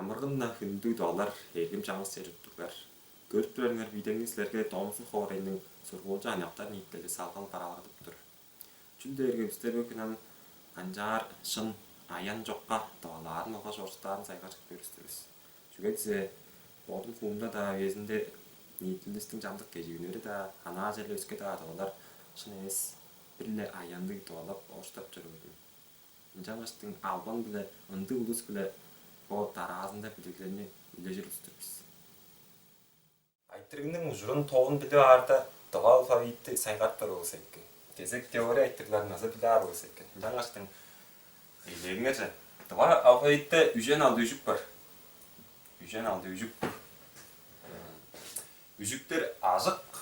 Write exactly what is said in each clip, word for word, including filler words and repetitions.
Амыргын-на хүндүг тывалар, эргим чаңгыс чер-чурттуглар. Көрүп турарыңар, биидеңни силерге Томск хоорайның сургуулчу аныяктар ниитилели салгал бараалгадып тур. Чүл дээрге бистер бөгүн ам канчаар шын аян чокка тывалаарын болгаш орустаарын сайгаржып көрүстүр бис. Чүге дизе бодум хуумда-даа, үезинде ниитилелдистиң чамдык кежигүннери-даа, анаа черле өске-даа тывалар шын эвес, бир-ле аянныг тывалап, орустап чоруур ийин. Ынчангаштың албан-биле ындыг улус-биле бо дараазында билиглерни үлежир улус-тур бис. Айтырыгның ужурун, тоовун билип аарда, тыва алфавитти сайгарып турар болза эки. Кезек теория айтырыгларын база билип аар болза эки. Ынчангаштың эйлээңерже. Тыва алфавитте үжен алды үжүк бар. Үжен алды үжүк. Үжүктер ажык,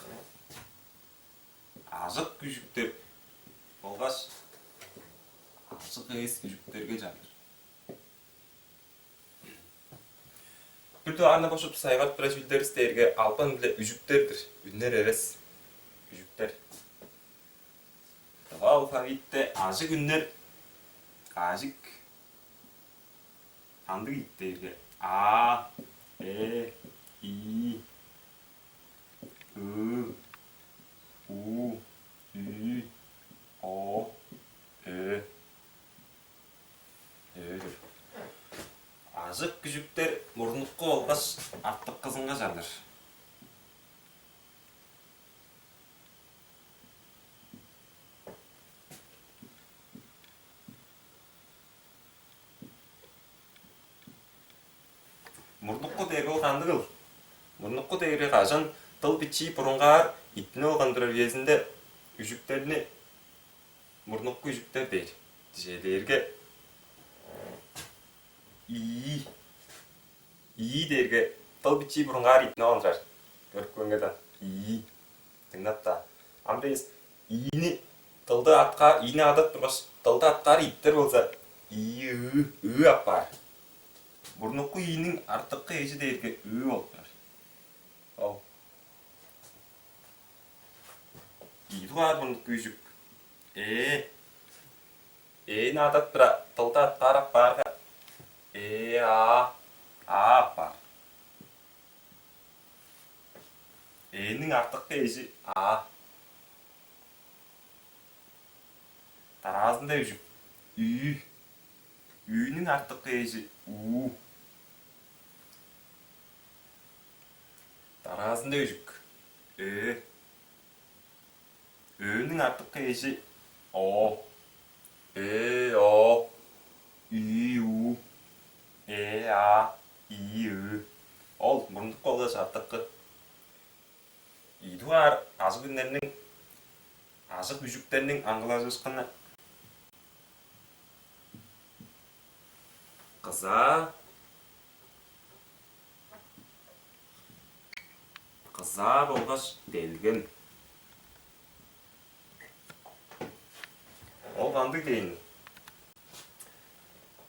ажык үжүктер болгаш ажык эвес үжүктерге чаныр. Бир дугаарында бо шупту сайгарып турар чүүлдеривис дээрге албан-биле үжүктер-дир, үннер эвес. Үжүктер. Тыва алфавитте ажык үннер, ажык, кандыг ийик дээрге: а, э, и, ы, у, ү, о, ө. Ө-дүр. Ажык үжүктер мурнуку болгаш артыкызынга чаныр. Мурнуку дээрге ол кандыгыл? Мурнуку дээрге кажан дыл бичии бурунгаар иттинип алган турар үезинде үжүктерни мурнуку үжүктер дээр. Дижээлээрге, ийи. Ийи дээрге дыл бичии бурунгаар иттинип алган турар. Көрүп көрүңер даан. Ийи. Дыңнап-даа. Ам дээс ийини дылды аткаар, ийини адап тургаш, дылды аткаар иттер болза, ийи, ыы, ыы апаар. Мурнуку ийиниң артыкы эжи дээрге ыы болуп турар. Ол. Ийи дугаар мурнуку үжүк. Ээ. Ээни адап тура, дылды аткаар апаарга, ээ, аа, аа апаар. Ээниң артыкы эжи аа. Дараазында үжүк. Үү. Үүнүң артыкы эжи уу. Дараазында үжүк. Өө. Өөнүң артыкы эжи о. Өө, о. Үй, уу. Ээ, аа. Ийи, ыы. Ол мурнуку болгаш артыкы. Ийи дугаар ажык үннерниң, ажык үжүктерниң аңгылажыышкыны. Кызаа, кызаа болгаш делгем. Ол кандыг дээн?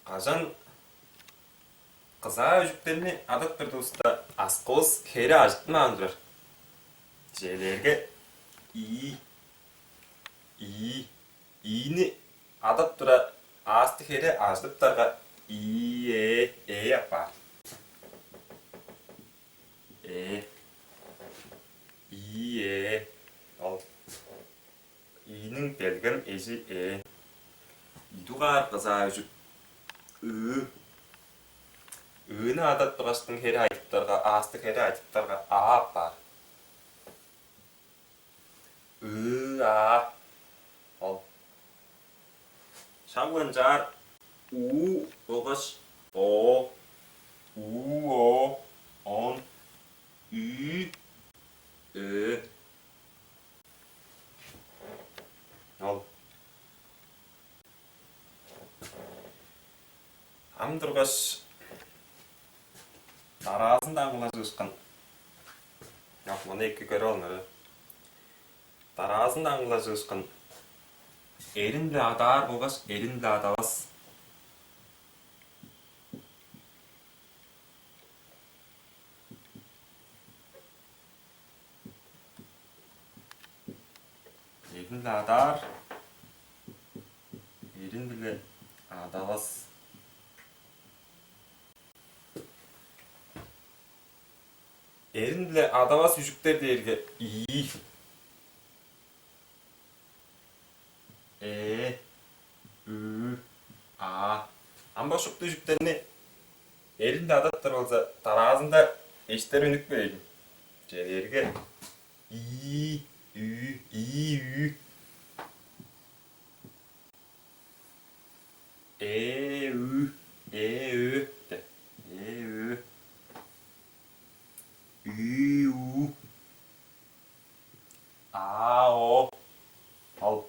Кажан кызаа үжүктерни адап турдувуста, аскывыс хере ажыттынмаан турар. Чээлээрге, ийи, ийи, ийини адап тура, аасты хере ажыдыптарга, ийи, ээ, ээ апаар. Ээ. Ийи, ээ. Ол. Ийиниң делгем эжи ээ. Ийи дугаар кызаа үжүк. Ыы. Ыыны адап тургаштың хере ажыдыптарга, аасты хере ажыдыптарга, аа апаар. Ыы, аа. Ол. Шак ынчаар уу болгаш оо. Уу, оо, он. Үй, өө. Ол. Ам тургаш, дараазында аңгылажыышкын. Ок, муну эки көрүп алыңар. Дараазында аңгылажыышкын. Эрин-биле адаар болгаш эрин-биле адавас. Эрин-биле адаар, эрин-биле адавас. Эрин-биле адавас үжүктер дээрге: ий, ээ, үү, аа. Ам бо шупту үжүктерни эрин-биле адап турар болза, дараазында эштер үнүп кээр ийин. Чүге дээрге: ий, үү, ий, үү. Ээ, үү, ээ, үү деп. Ээ, үү. Үү, үү. Аа, оо. Ол.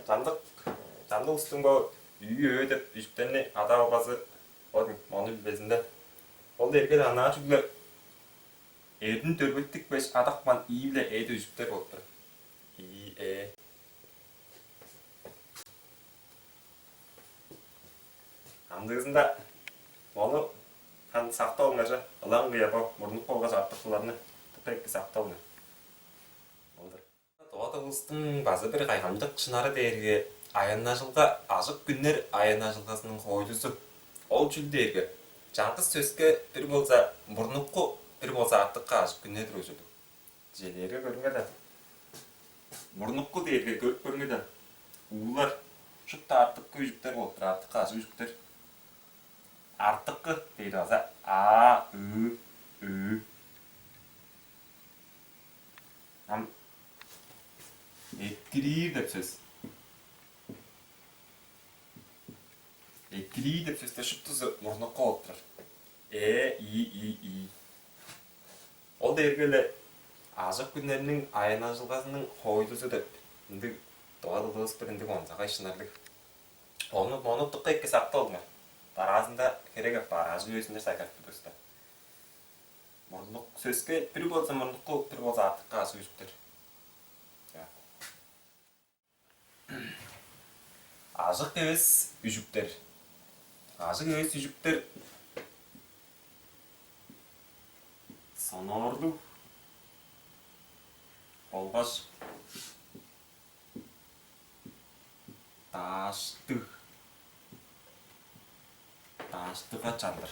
Чамдык, чамдык улустуң бо үү, ээ деп үжүктерни адап албазы, ол мону билбезин-даа. Ол дээрге-ле анаа чүгле эрин дөрбеттикпеш адапкан ий-биле ээ үжүктер болуп турар. Ий, ээ. Амдыызында мону хан сактып алыңар че, ылаңгыя бо мурнук болгаш артыккыларны дыка эки сактып алыңар. Ол-дур. Тыва дылывыстың база бир кайгамчык шынары дээрге аяннажылга, ажык-күннер аяннажылгазының хоойлузу. Ол чүл дээрге, чаңгыс сөске бир болза мурнуку, бир болза артыкы ажык-күннер-дир ужурлуг. Чижээлээрге көрүңер даан. Мурнуку дээрге көрүп көрүңер даан. Уулар шупту артыкы үжүктер болуп турар, артыкы ажык үжүктер. Артыкы дээри база а, ы, ү. Ам эткириир деп сөс. Эткириир деп сөстер шуптузу мурнуку болуп турар. Э, и, и, и. Ол дээрге-ле ажык-күннерниң аяннажылгазының хоойлузу деп ындыг тыва дылывыс бир ындыг онзагай шынарлыг. Ону, мону дыка эки сактып алыңар. Дараазында херек апаар, ажыл үезинде сайгарып турувуста. Мурнук сөске бир болза мурнуку, бир болза артыкы ажык үжүктер. Ажык эвес үжүктер. Ажык эвес үжүктер соноорлуг болгаш дааштыг, дааштыга чандыр.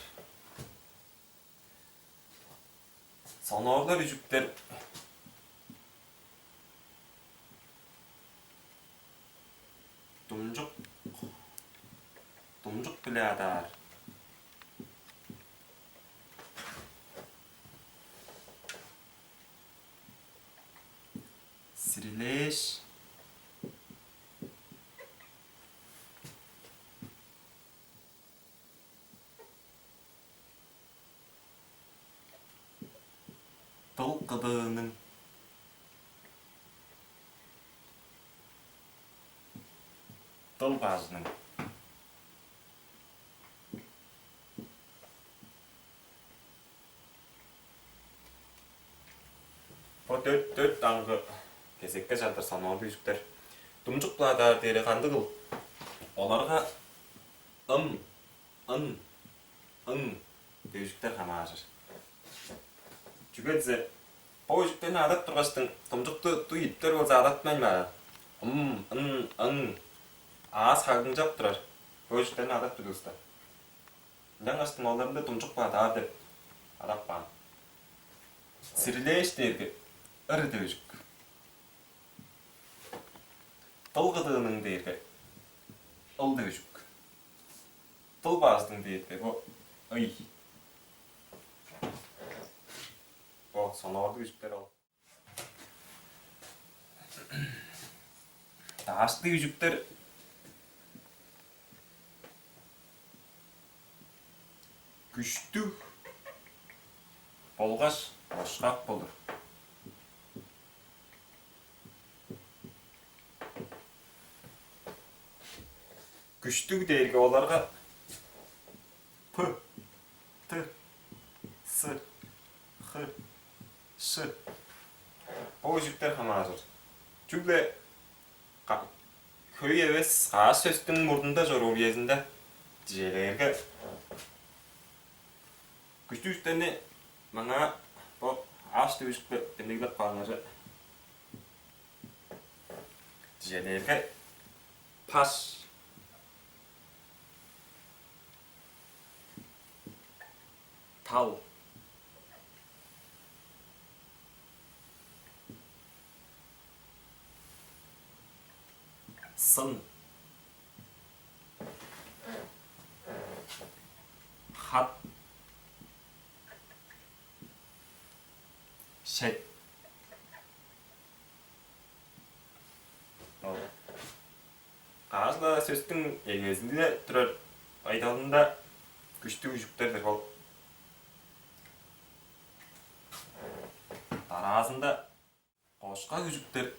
Соноорлар үжүктер думчук, думчук-биле адаар. Сирилээш, дыл кыдыының, дыл бажының. Бо дөрт, дөрт даңгы кезекке чандыр соноорлуг үжүктер. Думчук-биле адаар дээри кандыгыл? Оларга ым, ын, ың деп үжүктер хамааржыр. Чүге дизе, бо үжүктерни адап тургаштың, думчукту дуй иптер болза адатпайн баар. Ым, ын, ың. Аас хагыңчап турар бо үжүктерни адап турувуста. Ынчангаштың оларны думчук-биле адаар деп адап каан. Сирилээш дээрге ыр деп үжүк. Дыл кыдыының дээрге ыл деп үжүк. Дыл бажының дээрге бо ый. Бо соноорлуг үжүктер ол. Дааштыг үжүктер күштүг болгаш ошкак болур. Күштүг дээрге оларга п, т, с, х, ш бо үжүктер хамааржыр. Чүгле ка-, хөй эвес каш сөстүң мурнунда чоруур үезинде, чижээлээрге, күштүг үжүктерни маңаа бо аш деп үжүкпе демдеглеп кааңарже. Чижээлээрге, паш, тал, Сын. Хат. Шет. Ол. Каш-ла сөстүң эгезинде турар байдалында күштүг үжүктер-дир ол. Дараазында кошкак үжүктер: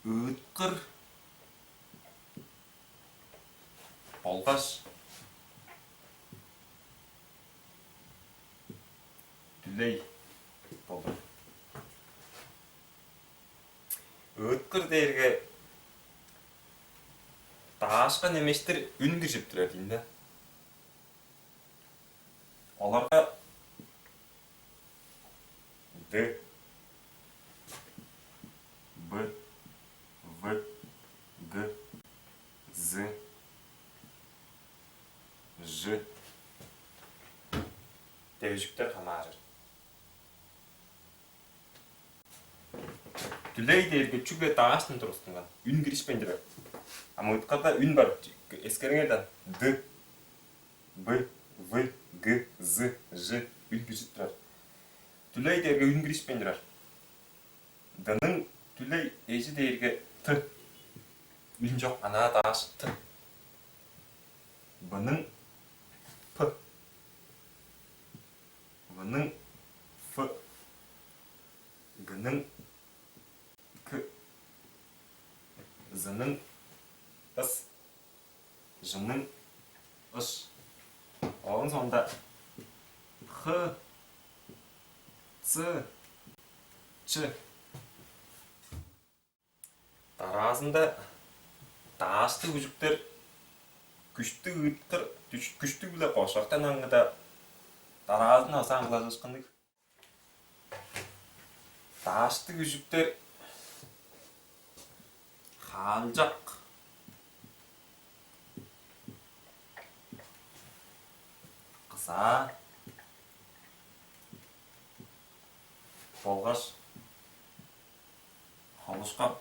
ыыткыр болгаш дүлей болду. Ыыткыр дээрге даашка немештир үн киржип турар дийин да. Оларга ды, бы, вы, гы, зы, жы деп үжүктер хамаарыр. Дүлей дээрге чүгле дааштан тургустунган, үн киришпейн турар. Ам ыыткарда үн бар, эскериңер даан: ды, бы, вы, гы, зы, жы, үн киржип турар. Дүлей дээрге үн киришпейн турар. Дының дүлей эжи дээрге ты. Үн чок, анаа дааш ты. Бының пы. Вының фы. Гының кы. Зының ыс. Жының ыш. Ооң соонда хы, цы, чы. Дараазында дааштыг үжүктер күштүг ыыткыр, күш-, күштүг-биле кошкактан аңгыда, дараазында ызаан кылажыышкынныг. Дааштыг үжүктер хаалчак, кызаа болгаш холушкак.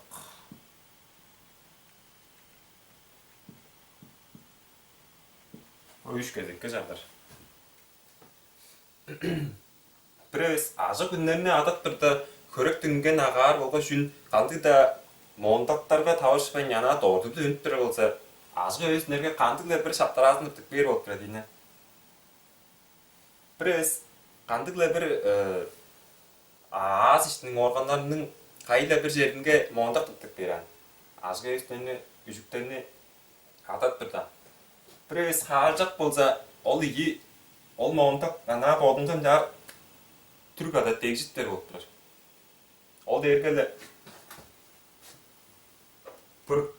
Бо үш кезекке чагдар. Бир эвес ажык үннерни адап турда, хөрек дүнген агаар болгаш үн кандыг-даа моондактарга таварышпайн, янаа дордуду үнүп турар болза, ажык эвес үннерге кандыг-ла бир шаптараазын тыптып бээр болуп турар ийин. Бир эвес кандыг-ла бир, э, аас иштиниң органнарының кайы-ла бир черинге моондак тыптып бээр аан. Ажык эвес үннерни, үжүктерни адап турда, бир эвес хаалчак болза, ол ийи, ол моондак анаа бодунга ынчаар түр када дегжиптер болуп турар. Ол дээрге-ле пы,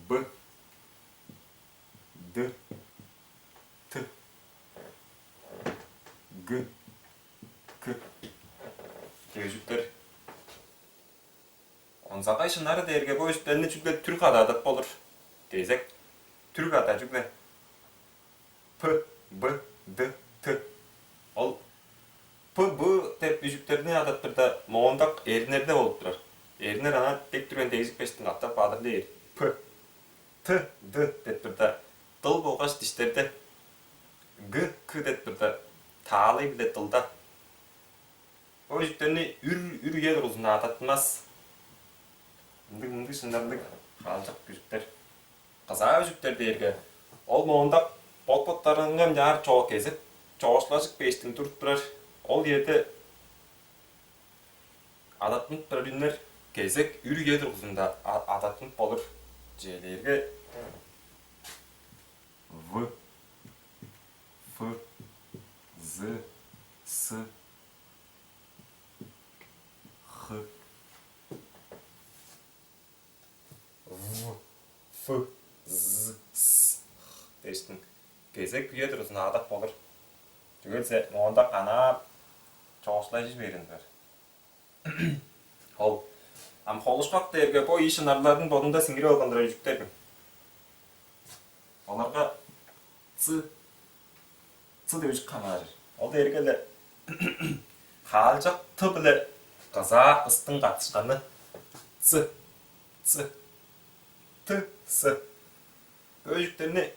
бы, ды, ты, гы, кы деп үжүктер. Онзагай шынары дээрге бо үжүктерни чүгле түр када адап болур. Кезек, түр када чүгле. П, Б, Д, Т. Ол П, Б деп үжүктерни адап турда, моондак эрнерде болуп турар. Эрнер анаа дег дүрген дегжип бээштиң катап бадырлаар. П, Т, Д деп турда, дыл болгаш диштерде. Г, К деп турда, таалай-биле дылда. Бо үжүктерни үр, үр үе дургузунда адаттынмас. Ындыг, мындыг шынарлыг хаалчак үжүктер. Кызаа үжүктер дээрге, ол моондак бот-боттарынга ынчаар чоо-, кезек чоокшулажып бээштиң туруп турар. Ол үеде адаттынып турар үннер кезек үр үе дургузунда а-, адаттынып болур. Чижээлээрге, В, Ф, З, С, Х, В, Ф, З, С, Х дээштиң кезек үе дургузунда адап болур. Чүге дизе моондак анаа чоокшулажы берген турар. Ол. Ам холушкак дээрге бо ийи шынарларның бодунда сиңирип алган турар үжүктер бе? Оларга ц, ц деп үжүк хамаарыр. Ол дээрге-ле хаалчак т биле кызаа ыстың катышканы. Ц, ц. Т, С. Бөжүктерни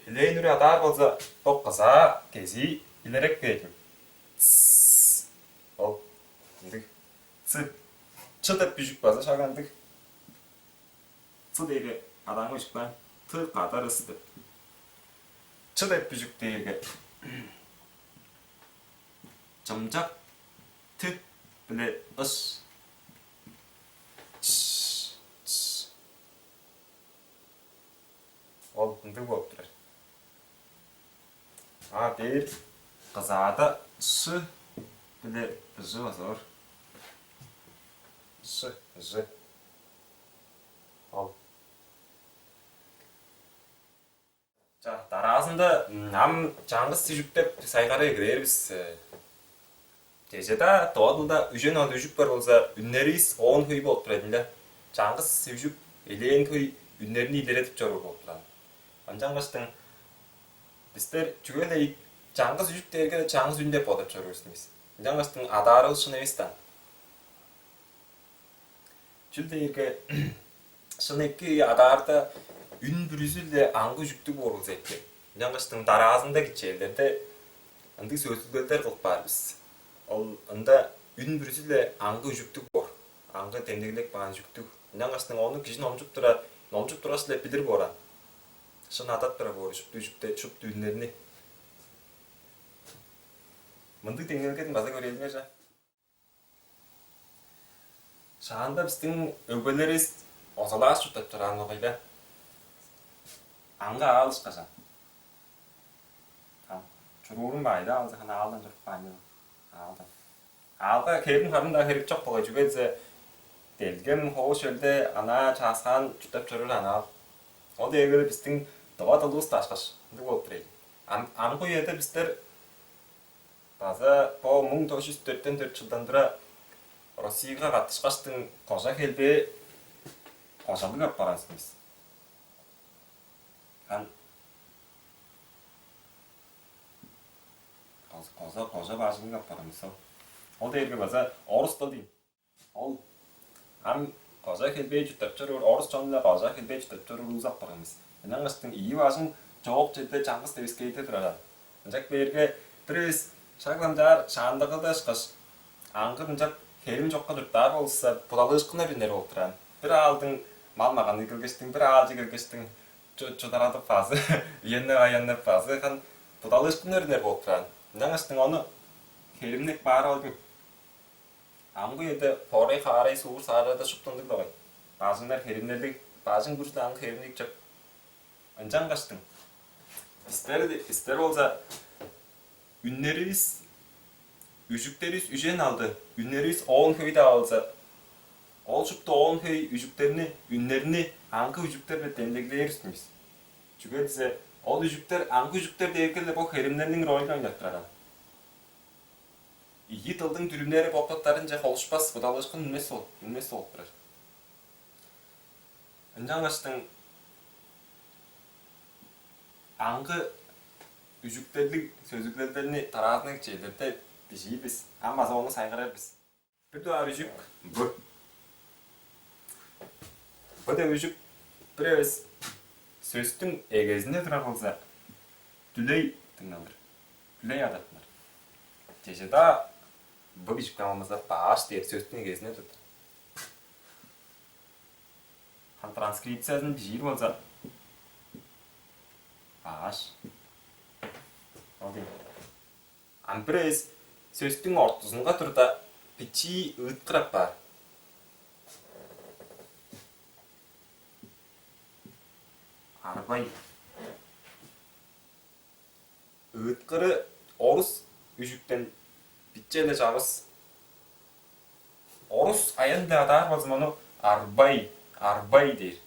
элээн үре адаар болза, бо кызаа кезии илерек бээр ийин. Тс. Ол ындыг. Ц. Ч деп бижик база шак ындыг. Ц дээрге адаан бижик баан. Т кадар С деп. Ч деп бижик дээрге чымчак Т биле ыш. Ч, ч. Ол ындыг болуп турар. А дээр кызаада ш биле ж база бар. Ш, ж. Ол. Ча, дараазында, м, ам чаңгыс үжүк деп сайгарып эгелээр бис. Э, чеже-даа тыва дылда үжен алды үжүк бар болза, үннеривис оон хөй болуп турар ийин да. Чаңгыс үжүк элээн хөй үннерни илередип чоруур болуп турар. Ынчангаштың бистер чүге-ле чаңгыс үжүк дээрге чаңгыс үн деп бодап чоруур бис. Ынчангаштың адаарывыс шын эвес даан. Чүл дээрге шын эки адаарда үн бүрүзү-ле аңгы үжүктүг боор болза эки. Ынчангаштың дараазында кичээлдерде ындыг сөзүлгелдер кылып каар бис. Ол ында үн бүрүзү-ле аңгы үжүктүг боор. Аңгы демдеглеп каан үжүктүг. Ынчангаштың ону кижи номчуп тура, номчуп тургаш-ла билир боор аан. Шын адап турар боор шупту үжүкте, шупту үннерни. Мындыг деңнелгеден база көрээлиңер чаа. Шаанда бистиң өгбелеривис озалааш чурттап чораан болгай-ла. Аңгы аал ышкаш аан. Ам чуруурун баайда алза, хана аалдан чуруп каан аалдан. Аалга херим харын-даа херек чок болгай, чүге дизе делгем хоош чөлде анаа чааскаан чурттап чоруур анаал. Ол дээрге бистиң дова дылывыс дашкаш, ындыг болуп тур ийин. Ам, амгы үеде бистер база бо муң тос чүс дөртен дөрт чылдан тура Россияга каттышкаштың кожа хелбээ кожалыг апарган бис. Хан коза кожа бажыңга апарган бис ол. Ол дээрге база орус дыл дейн. Ол ам кожа хелбээ чурттап чоруур, орус чон-биле кожа хелбээ чурттап чоруур улус апарган бис. Ынчангаштың ийи бажың чоок черде чаңгыс девискээрде турар. Ынчак бээрге бир эвес шак ынчаар шаандагыда ышкаш аңгы ынчап херим чокка чурттаар болза, будалыышкыннар үнер болуп турар. Бир аалдың мал-маганын келгештиң, бир аалчы келгештиң, чударадып базы, ыяннап-аяннап базы, хан будалыышкыннар үнер болуп турар. Ынчангаштың ону херимнеп баар алдың. Амгы үеде хоорай-хаарай, суур-саарада шупту ындыг-ла болгай. Бажыңнар херимнерлиг, бажың бүрүзү аңгы херимниг чоп. Ынчангаштың бистер, бистер болза, үннеривис, үжүктеривис үжен алды, үннеривис оон хөй-даа болза, ол шупту оон хөй үжүктерни, үннерни аңгы үжүктер-биле демдеглээр бис. Чүге дизе, ол үжүктер, аңгы үжүктер дээрге-ле бо херимнерниң ролин ойнап турар. Ийи дылдың дүрүмнери боттарынче холушпас, будалыышкын үнмес ол, үнмес болуп турар. Ынчангаштың аңгы үжүктерлиг сөзүглелдерни дараазында кичээлдерде бижиир бис. Ам база ону сайгарар бис. Бир дугаар үжүк б. Б деп үжүк бир эвес сөстүң эгезинде турар болза, дүлей дыңналыр, дүлей адаттынар. Чеже-даа б бижип каан болза, баш дээр сөстүң эгезинде турар. Ам транскрипциязын бижиир болза, баш. Ол дейм. Ам бир эвес сөстүң ортузунга турда бичии ыыткыр апаар. Арбай. Ыыткыры орус үжүктен биче-ле чавыс. Орус аян-биле адаар болза, мону арбай, арбай дээр.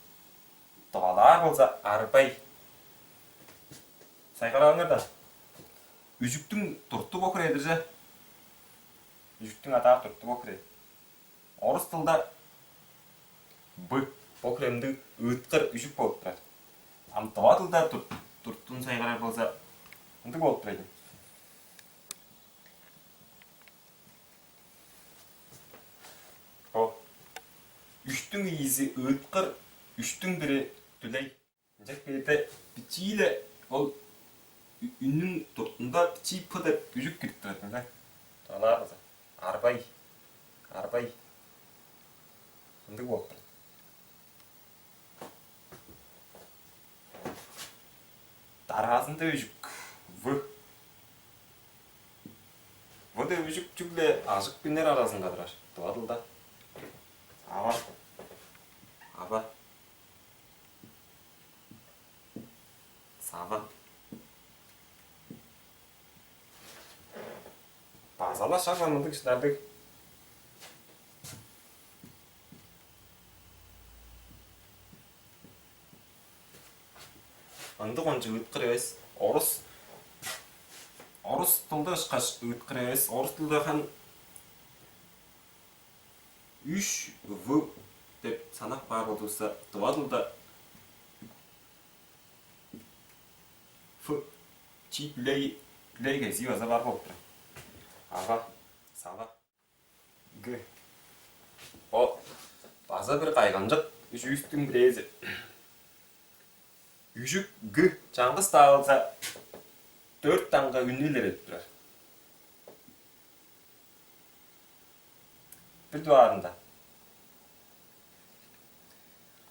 Тывалаар болза, арбай. Сайгараңар даан. Үжүктүң турту бо хире-дир че. Үжүктүң адаар турту бо хире. Орус дылда б, бо хире ындыг ыыткыр үжүк болуп турар. Ам тыва дылда тур-, туртун сайгарар болза, ындыг болуп турар ийин. Бо үжүктүң ийизи ыыткыр үштүң бири дүлей. Ынчап кээрде бичии-ле ол ү- үннүң дуртунда бичии п деп үжүк кирип турар-дыр ийин. Чугаалаар болза, арбай, арбай. Ындыг болуп турар. Дараазында үжүк в. В деп үжүк чүгле ажык үннер аразынга турар. Тыва дылда. Ава. Ава. Сава. База-ла шак-ла мындыг шынарлыг. Ындыг кончуг ыыткыр эвес. Орус, орус дылда ышкаш ыыткыр эвес. Орус дылда хан үш в деп санап каар болдувусса, тыва дылда ф, чи, дүлей, дүлей кезии база бар болуп турар. Ава, сава, г. О, база бир кайгамчык үжүүстүң бирээзи. Үжүк г чаңгыс-даа болза, дөрт даңгы үннү илередип турар. Бир дугаарында,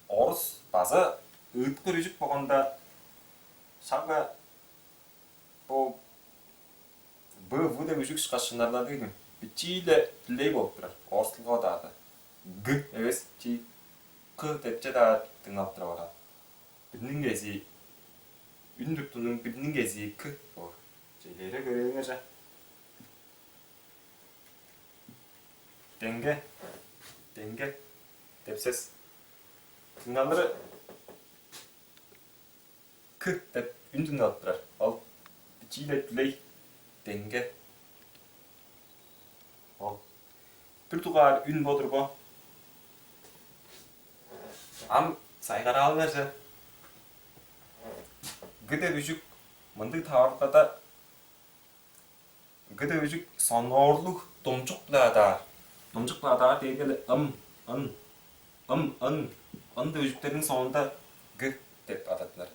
орус база ыыткыр үжүк болганда, шак-ла бо б, в деп үжүк ышкаш шынарлар дийин, бичии-ле дүлей болуп турар. Орус дылга-даа г эвес, чи, к депче-даа дыңналып турар. Бирниң кезии, үн дуртунуң бирниң кезии к боор. Чейлере көрээлиңер че. Деңге, деңге деп сөс. Дыңналыры к деп үн дыңналып турар. Ол бичии-ле дүлей, деңге. Ол бир дугаар үн бо-дур бо. Ам сайгараалыңар че. Г деп үжүк мындыг таварылгада, г деп үжүк соноорлуг думчук-биле адаар. Думчук-биле адаар дээрге-ле ым, ын, ым, ын, ын деп үжүктерниң соонда г деп адаттынар.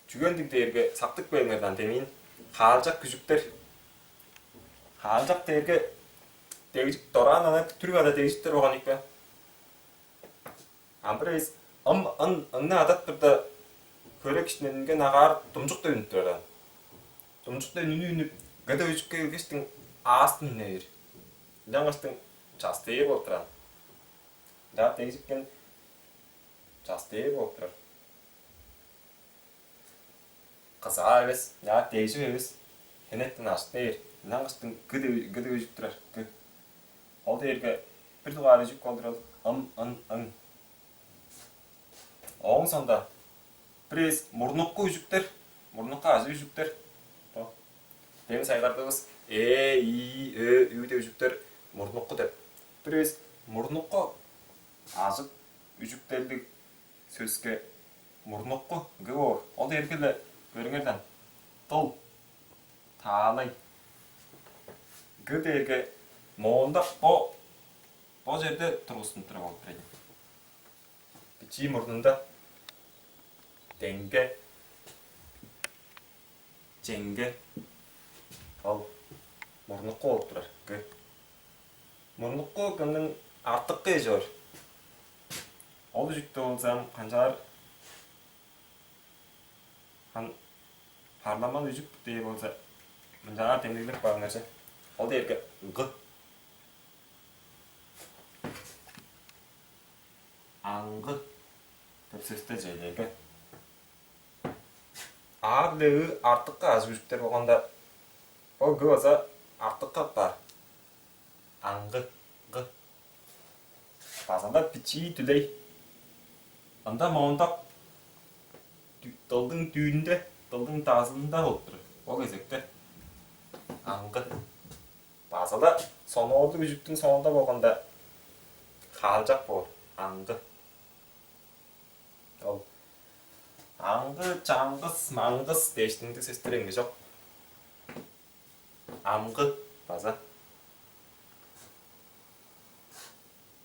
Чүге ындыг дээрге, сактып кээриңер даан, демиин хаалчак үжүктер. Хаалчак дээрге дегжик дораан ана түрк ада дегжиктер болган ийик бе? Ам бир эвес ым, ын, ыңны адап турда, хөре киштиң үнүнге нагаар думчук деп үнүп турар аан. Думчук деп үнүп, үнүп, г деп үжүкке келгештиң, аастын үне бээр. Ынчангаштың частээр болуп турар аан. Ынчаар дегжиккен частээр болуп турар. Кызаа эвес, ынчаар дегжип эвес, хенертен ажыт бээр. Ынчангаштың г деп, г деп үжүп турар. Г. Ол дээрге бир дугаар үжүк болдур ол. Ым, ын, ың. Ооң соонда бир эвес мурнуку үжүктер, мурнуку ажыг үжүктер. Бо. Дем сайгардывыс э, и, ө, ү деп үжүктер мурнуку деп. Бир эвес мурнуку ажыг үжүктерлиг сөске мурнуку г боор. Ол дээрге-ле, көрүңер даан, дыл, таалай. Г дээрге моонда бо, бо черде тургустунуп турар болуп турар ийин. Бичии мурнунда деңге, чеңге, ол мурнуку болуп турар г. Мурнуку г-ның артыкы эжи бар. Ол үжүктү болза ам канчаар, хан, парламан үжүк дээр болза, мынчаар демдеглеп кааңарже. Ол дээрге г. Аңгы деп сөсте чейлерге. А биле ы артыкы ажыг үжүктер болганда, ол г база артыкка апаар. Аңгы, г. База-ла бичии дүлей. Ында моонда дылдың дүүнүнде, дылдың дазылында болуп турар. Ол кезекте аңгы. База-ла соноорлуг үжүктүң соонда болганда, хаалчак боор. Аңгы. Ол аңгы, чаңгыс, маңгыс дээштиң ындыг сөстер эмгежок. Амгы база.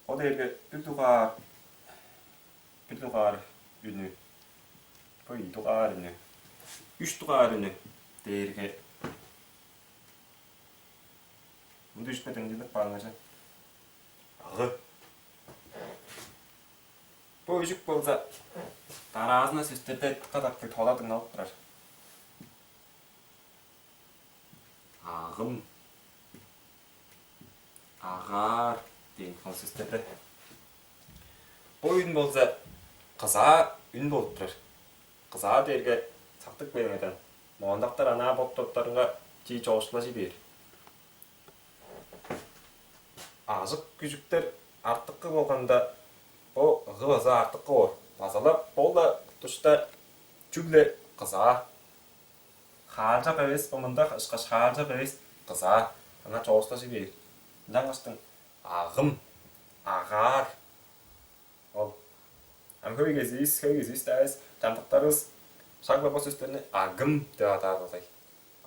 Ол дээрге бир дугаар, Бир дугаар үнү, бо ийи дугаар үнү, үш дугаар үнү дээрге мындыг үжүкке деңнелдирип кааңар че. Агы. Бо үжүк болза дараазында сөстерде кадактыг тола дыңналып турар. Агым, агаар дээн ол сөстерде. Бо үн болза кызаа үн болуп турар. Кызаа дээрге сактып келген. Мондактар анаа бот-боттарынга чии чоокшулажы бээр. Ажык күжүктер артыккы болганда, бо ыгы база артыккы боор. База-ла бо-ла душта чүгле кызаа. Хаалчак эвес, бо мында ышкаш хаалчак эвес, кызаа. Аңаа чоокшулажы бээр. Ынчангаштың агым, агаар. Ол. Ам хөй кезиис, хөй кезиис-даа эвес, чамдыктарывыс шак-ла бо сөстерни агым деп адаар болгай.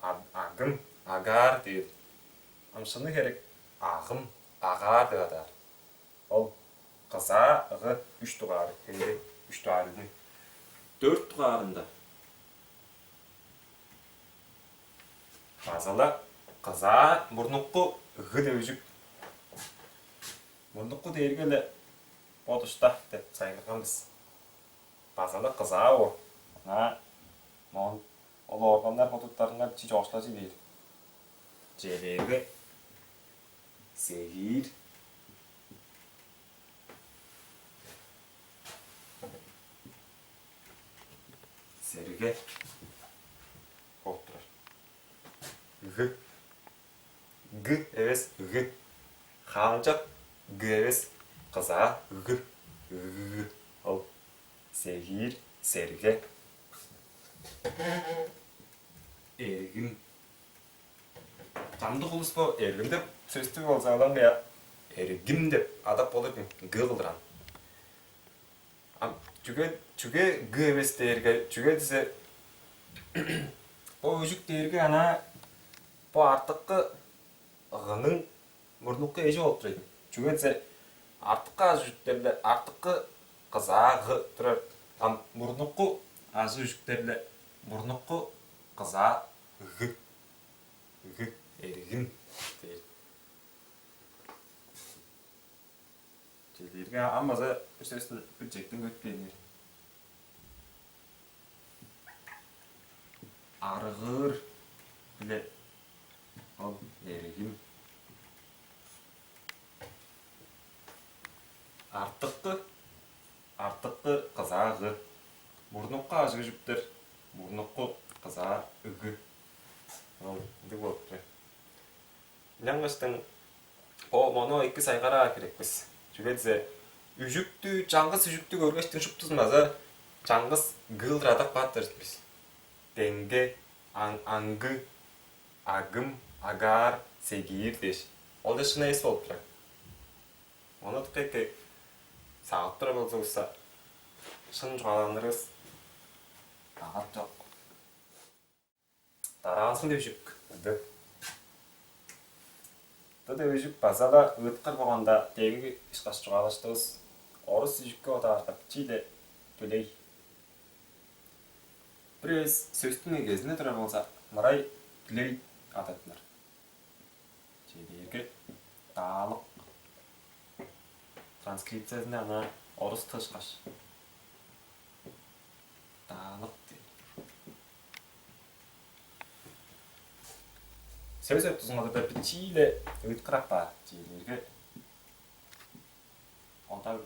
А-, агым, агаар дээр. Ам шыны херек агым, агаар деп адаар. Ол кызаа ыгы үш дугаар, хевири үш дугаар үнү. Дөрт дугаарында база-ла кызаа мурнуку ыгы деп үжүк. Мурнуку дээрге-ле бо душта деп сайгарган бис. База-ла кызаа боор. Аңаа моон ол органнар бодуттарынга бичии чоокшулажы бээр. Челээрге сегиир, серге болуп турар. Ыгы. Г эвес ыгы. Хаалчак г эвес, кызаа ыгы. Ыгы. Ол сегиир, серге. Эргим. Чамдык улус бо эргим деп сөстү болза, ылаңгыя эргим деп адап болур г кылдыр ам. Ам чүге, чүге г эвес дээрге, чүге дизе, бо үжүк дээрге ана бо артыккы ыгының мурнуку эжи болуп турар ийин. Чүге дизе, артыккы ажы-үжүктер-ле артыккы кызаа г турар, ам мурнуку ажы-үжүктер-ле мурнуку кызаа ыгы, ыгы, эргим дээр. Чедирге ам база бир сөстүн бир чектен көрүп кээңер. Аргыыр биле ол эргим. Артыккы, артыккы кызаагы. Мурнукку ажыг-үжүктер, мурнукку кызаа ыгы. Ол ындыг болуп тур. Ынчангаштың бо мону эки сайгараар херек бис. Чүге дизе, үжүктү, чаңгыс үжүктү көргештиң, шуптузун база чаңгыс кыылдыр адап каап бис. Деңге, аң-, аңгы, агым, агаар, сегиир дээш. Ол дээш шын эвес болуп турар. Ону дыка эки сагып турар болзувусса, шын чугааланырывыс багат чок. Дараазында үжүк. Ды. Ды деп үжүк база-ла ыыткыр болганда, демги ышкаш чугаалаштывыс. Орус үжүкке бодаарга, чииле дүлей. Бир эвес сөстүң эгезинде турар болза, мырай дүлей адаттынар. Чедээрге даалык. Транскрипциясында ана орус тышкаш. Даалык дээр. Сөс өттүзүн кылдырда бичииле ыыткырап баар. Чедээрге одаг.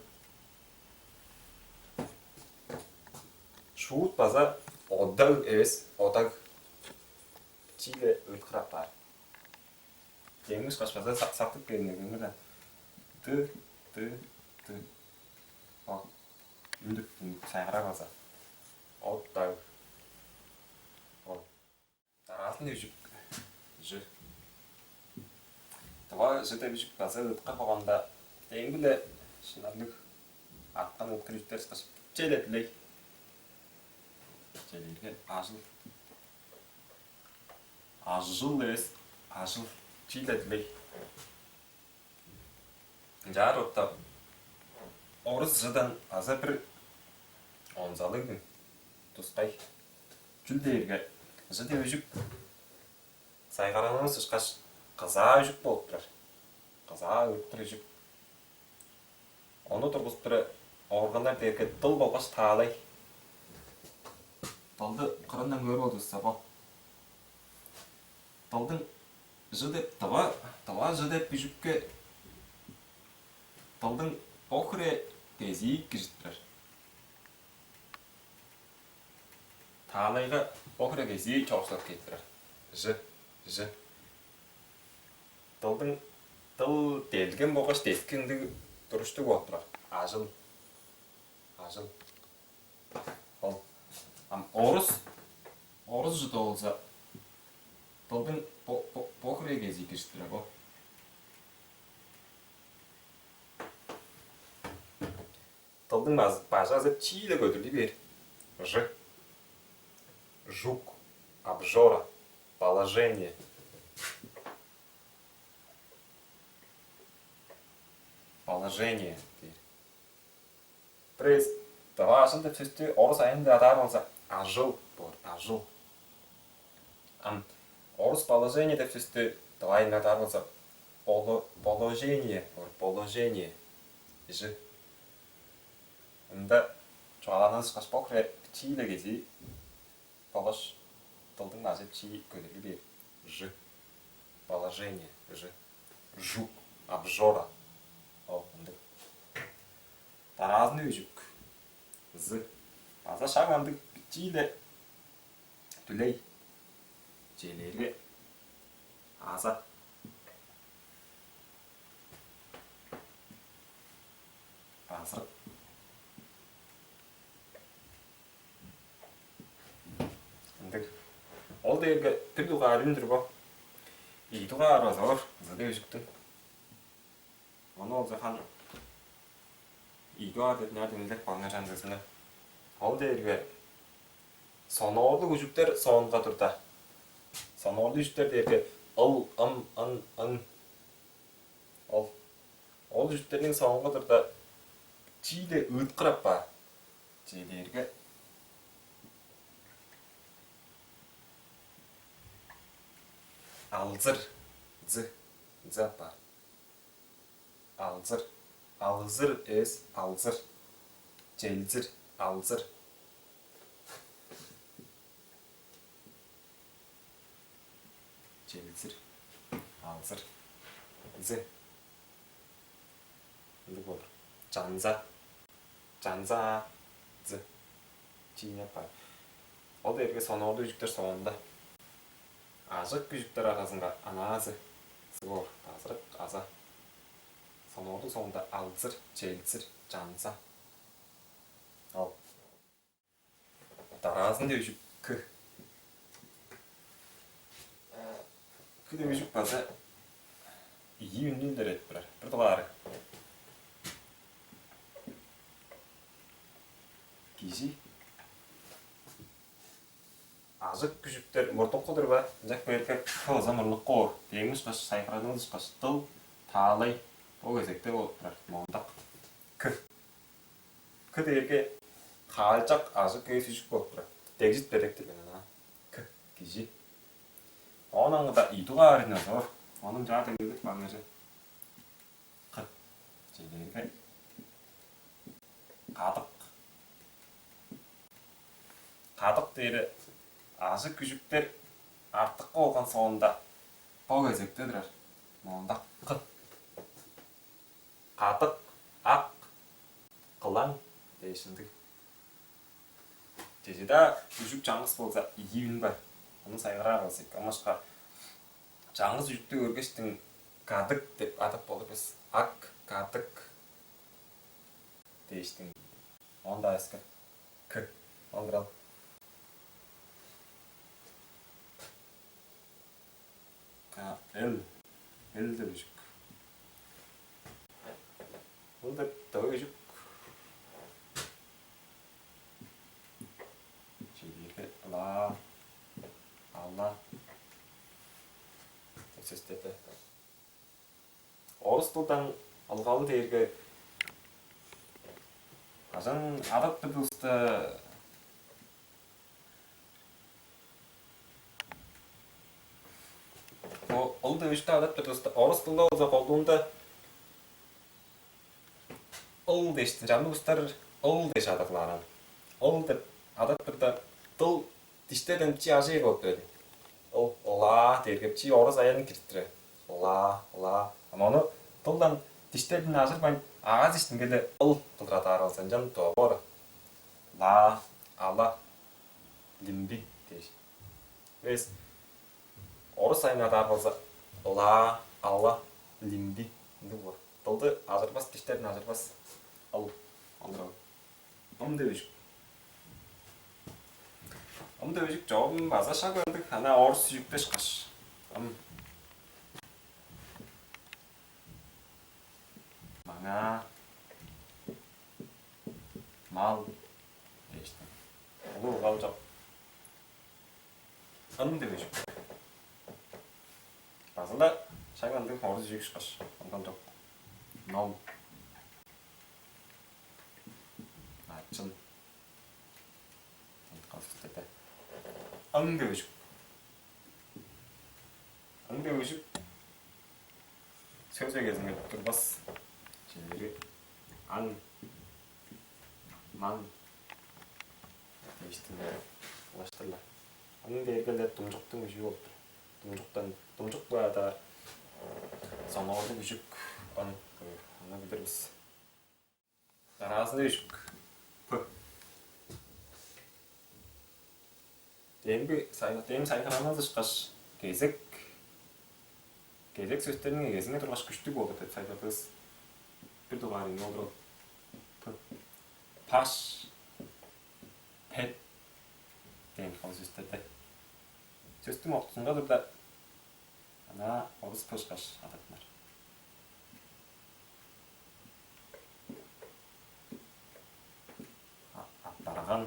Шуут база одаг эвес, одаг. Бичииле ыыткырап баар. Демги ышкаш база сактып кээриңер, көрүңер даан. Ды, ды, ды. Ол үндүп, үндүп сайгарар база. Оттаг. Ол. Дараазында үжүк. Ж. Тыва ж деп үжүк база ыыткыр болганда, демги-ле шынарлыг арткан ыыткыр үжүктер ышкаш чейле дилей. Чейлерге ажыл. Ажыл эвес, ажыл. Чииле дилей. Ынчаар оттап, орус жыдан база бир онзалыг-дыр, тускай. Чүл дээрге, «ж» деп үжүк сайгаралывыс ышкаш, кызаа үжүк болуп турар. Кызаа өрттүр үжүк. Ону тургузуп турар органнар дээрге дыл болгаш таалай. Дылды кырындан көөр болзувусса, бо дылдың «ж» деп, тыва, тыва «ж» деп үжүкке дылдың бо хире кезии киржип турар. Таалайга бо хире кезии чоокшулап кээп турар. «Ж», «ж». Дылдың, дыл делгем болгаш дески ындыг туруштуг болуп турар. Ажыл. Ажыл. Ол. Ам орус, орус «ж» болза, дылдың бо, бо, бо хире кезии киржип турар бо. Дылдың баз-, бажы азы чииле көдүрлү бээр. «Ж». Жук, обжора, положение. Положение дээр. Бир эвес «тыва ажыл» деп сөстү орус аайында адаар болза, «ажыл» боор, «ажыл». Ам орус «положение» деп сөстү тыва аайында адаар болза, поло-, «положение» боор, «положение». «Ж». Ында чугаалаанывыс ышкаш, бо хире чииле кезии болгаш дылдың бажы чии көдүрлү бээр. «Ж». Положение, «ж». Жук, обжора. Ол ындыг. Дараазында үжүк. «З». База шак ындыг, чииле дүлей. Чижээлээрге, аза. Базырык. Ындыг. Ол дээрге бир дугаар үн-дүр бо. Ийи дугаар база бар, «з» деп үжүктүң. Ону болза харын ийи дугаар деп наар демдек болган чандыызында. Ол дээрге соноорлуг үжүктер соонга турда. Соноорлуг үжүктер дээрге ыл, ым, ын, ын. Ол, ол үжүктерниң соонга турда чииле ыыткыр апаар. Чижээлээрге, алзыр, дзы, дзы апаар. Алзыр, алызыр эвес, алзыр. Челзир, алзыр. Челзир, алзыр, дзы. Ындыг болур. Чанза, чанза, дзы. Чиине апаар. Ол дээрге соноорлуг үжүктер соонда. Ажык үжүктер аразынга анаазы, дзы боор. Базырык, аза. Соноорлуг соонда алзыр, челзир, чанза. Ол. Дараазында үжүк «к». «К» деп үжүк база ийи үннү илередип турар. Бир дугаары, кижи. Ажык үжүктер мурнуку-дур бе? Ынчап кээрге, «к» база мурнуку боор. Дээни ышкаш, сайгаралывыс ышкаш, дыл, таалай бо кезекте болуп турар. Мондак «к». «К» дээрге каалчак, ажык эвес үжүк болуп турар. Дегжит берек-тир мен ана. «К» — кижи. Оон аңгыда ийи дугаар үнү база бар. Ону чаа демдек баңнажы. «К». Чижээлээрге, кадык. Кадык дээри ажык үжүктер артыкы болган соонда бо кезекте турар. Мондак «к». Кадык, ак, кылаң дээш ындыг. Чеже-даа үжүк чаңгыс болза, ийи үн бар. Ону сайгараар болза эки. Ынчангаш чаңгыс үжүктү көргештиң, кадык деп адап болур бис. Ак, кадык дээштиң. Оон-даа өске «к». Ол-дур ол. К, Л. Л деп үжүк. Ол деп доо үжүк. Чедиирге ла, ала. Сөстерде. Орус дылдан ылгалы дээрге, а, Ынчан адап турдувуста, бо «ыл» деп үжүктү адап турдувуста, орус дылда болза колдуунда «ыл» дээштиң, чамдык улустар «ыл» дээш адап кылаар аан. «Ыл» деп адап турда, дыл диштерден чии ажыыр болуп турар. «Ыл», «ла» дээрге чии орус аянын кирип турар. «Ла», «ла». Ам ону дылдан, диштерден ажырбайн, аваз иштинге-ле «ыл» кылдыр адаар болза, ынчан тыва боор. «Ла», «ала», «лимби» дээш. Эвес, орус аянын адаар болза, «ла», «ала», «лимби». Ындыг боор. Дылды ажырбас, диштерин ажырбас. «Ыл». Ол-дур ол. «Ым» деп үжүк. «Ым» деп үжүк чогум база шак ындыг, анаа орус үжүктү ышкаш. «Ым». «Маңаа». «Мал» дээштиң. Улуг ылгал чок. «Ын» деп үжүк. База-ла шак ындыг орус үжүк ышкаш, ылгал чок. «Ном». «Начын». Ындыг сөстерде. «Ың» деп үжүк. «Ың» деп үжүк сөс эгезинге турбас. Чижээ, «аң», «маң» дээштиң улаштыр-ла. «Ың» дээрге-ле думчуктуң үжүү болуп тур. Думчуктан, думчук бо адаар соноорлуг үжүк «ың» дээр. Ону билир бис. Дараазында үжүк. «П». Демги сайга-, дем сайгыраанывыс ышкаш, кезек, кезек сөстерниң эгезинге тургаш күштүг болур деп сайгардывыс. Бир дугаарында ол-дур ол. «П». Паш, пет дээн кол сөстерде. Сөстүң ортузунга турда, анаа орус «п» ышкаш адаттынар. А-, апарган.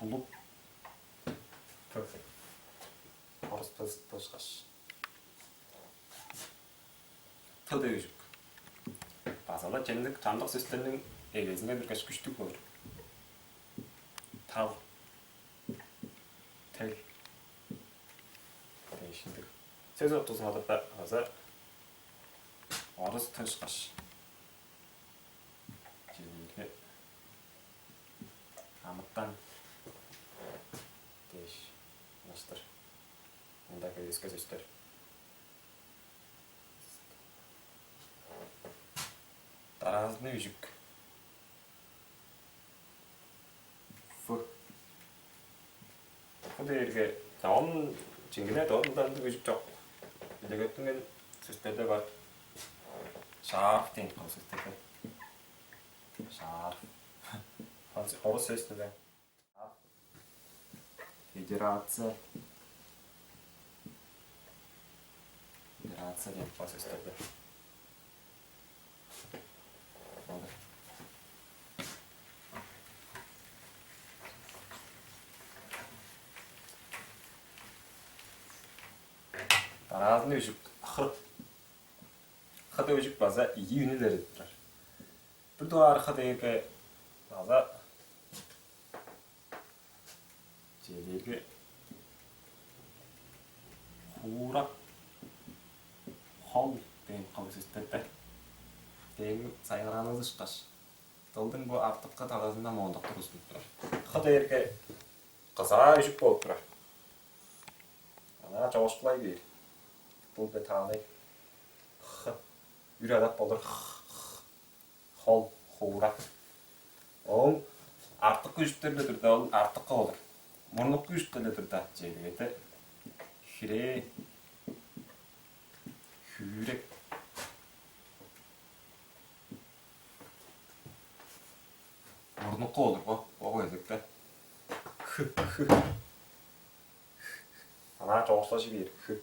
Тулуп. «П». Орус «п» ышкаш. «Т» деп үжүк. База-ла чемниг чамдык сөстерниң эгезинге тургаш күштүг болур. Тал, тел дээш ындыг. Сөс ортузунга турда база орус «т» ышкаш. Чижээлээрге, амытан дээш улаштыр. Мында өске сөстер. Дараазында үжүк. «Ф». «Ф» дээрге, чогум чиңгине дорт ындыг үжүк чок. Идегеттинген сөстерде бар. «Шарф» дээн кол сөстерде. «Шарф». Орус сөс-түр. «Федерация». «Федерация» дээн кол сөстерде. Дараазында үжүк. «Х». «Х» деп үжүк база ийи үнү илередип турар. Бир дугаар «х» дээрге база чижээлээрге, хуурак, хол дээн кол сөстерде. Демги сайгыраанывыс ышкаш, дылдың бо артыкы талазында мондак тургустунуп турар. «Х» дээрге кызаа үжүк болуп турар. Анаа чоокшулай бээр. Дыл бе, таалай. «Х». Үр адап болур. «Х», «х». Хол, хуурак. Ол артыкы үжүктер-ле турда, ол артыкы болур. Мурнуку үжүктер-ле турда, чижээлээрге, хирээ, хүрек. Мурнуку болур бо, бо кезекте. «Х», «х». Анаа чоокшулажы бээр. «Х».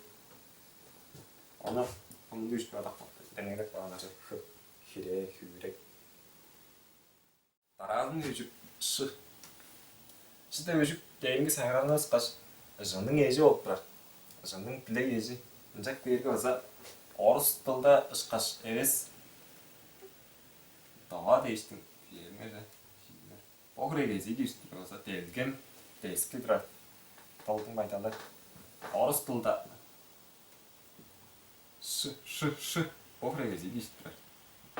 Ону ындыг үжүктү адап, демнегдеп каан ынча. «Х», хирээ, хүрек. Дараазында үжүк. «Ш». «Ш» деп үжүк демги сайгыраанывыс ышкаш, «ж»-ның эжи болуп турар. Чоннуң дилег эжи. Ынчап кээрге база орус дылда ышкаш эвес, дова дээштиң, фермер, фермер. Бо хире кезии кирип турар база делгем, дески турар. Долдуң байдалы. Орус дылда шы, шы, шы. Бо хире кезии кирип турар.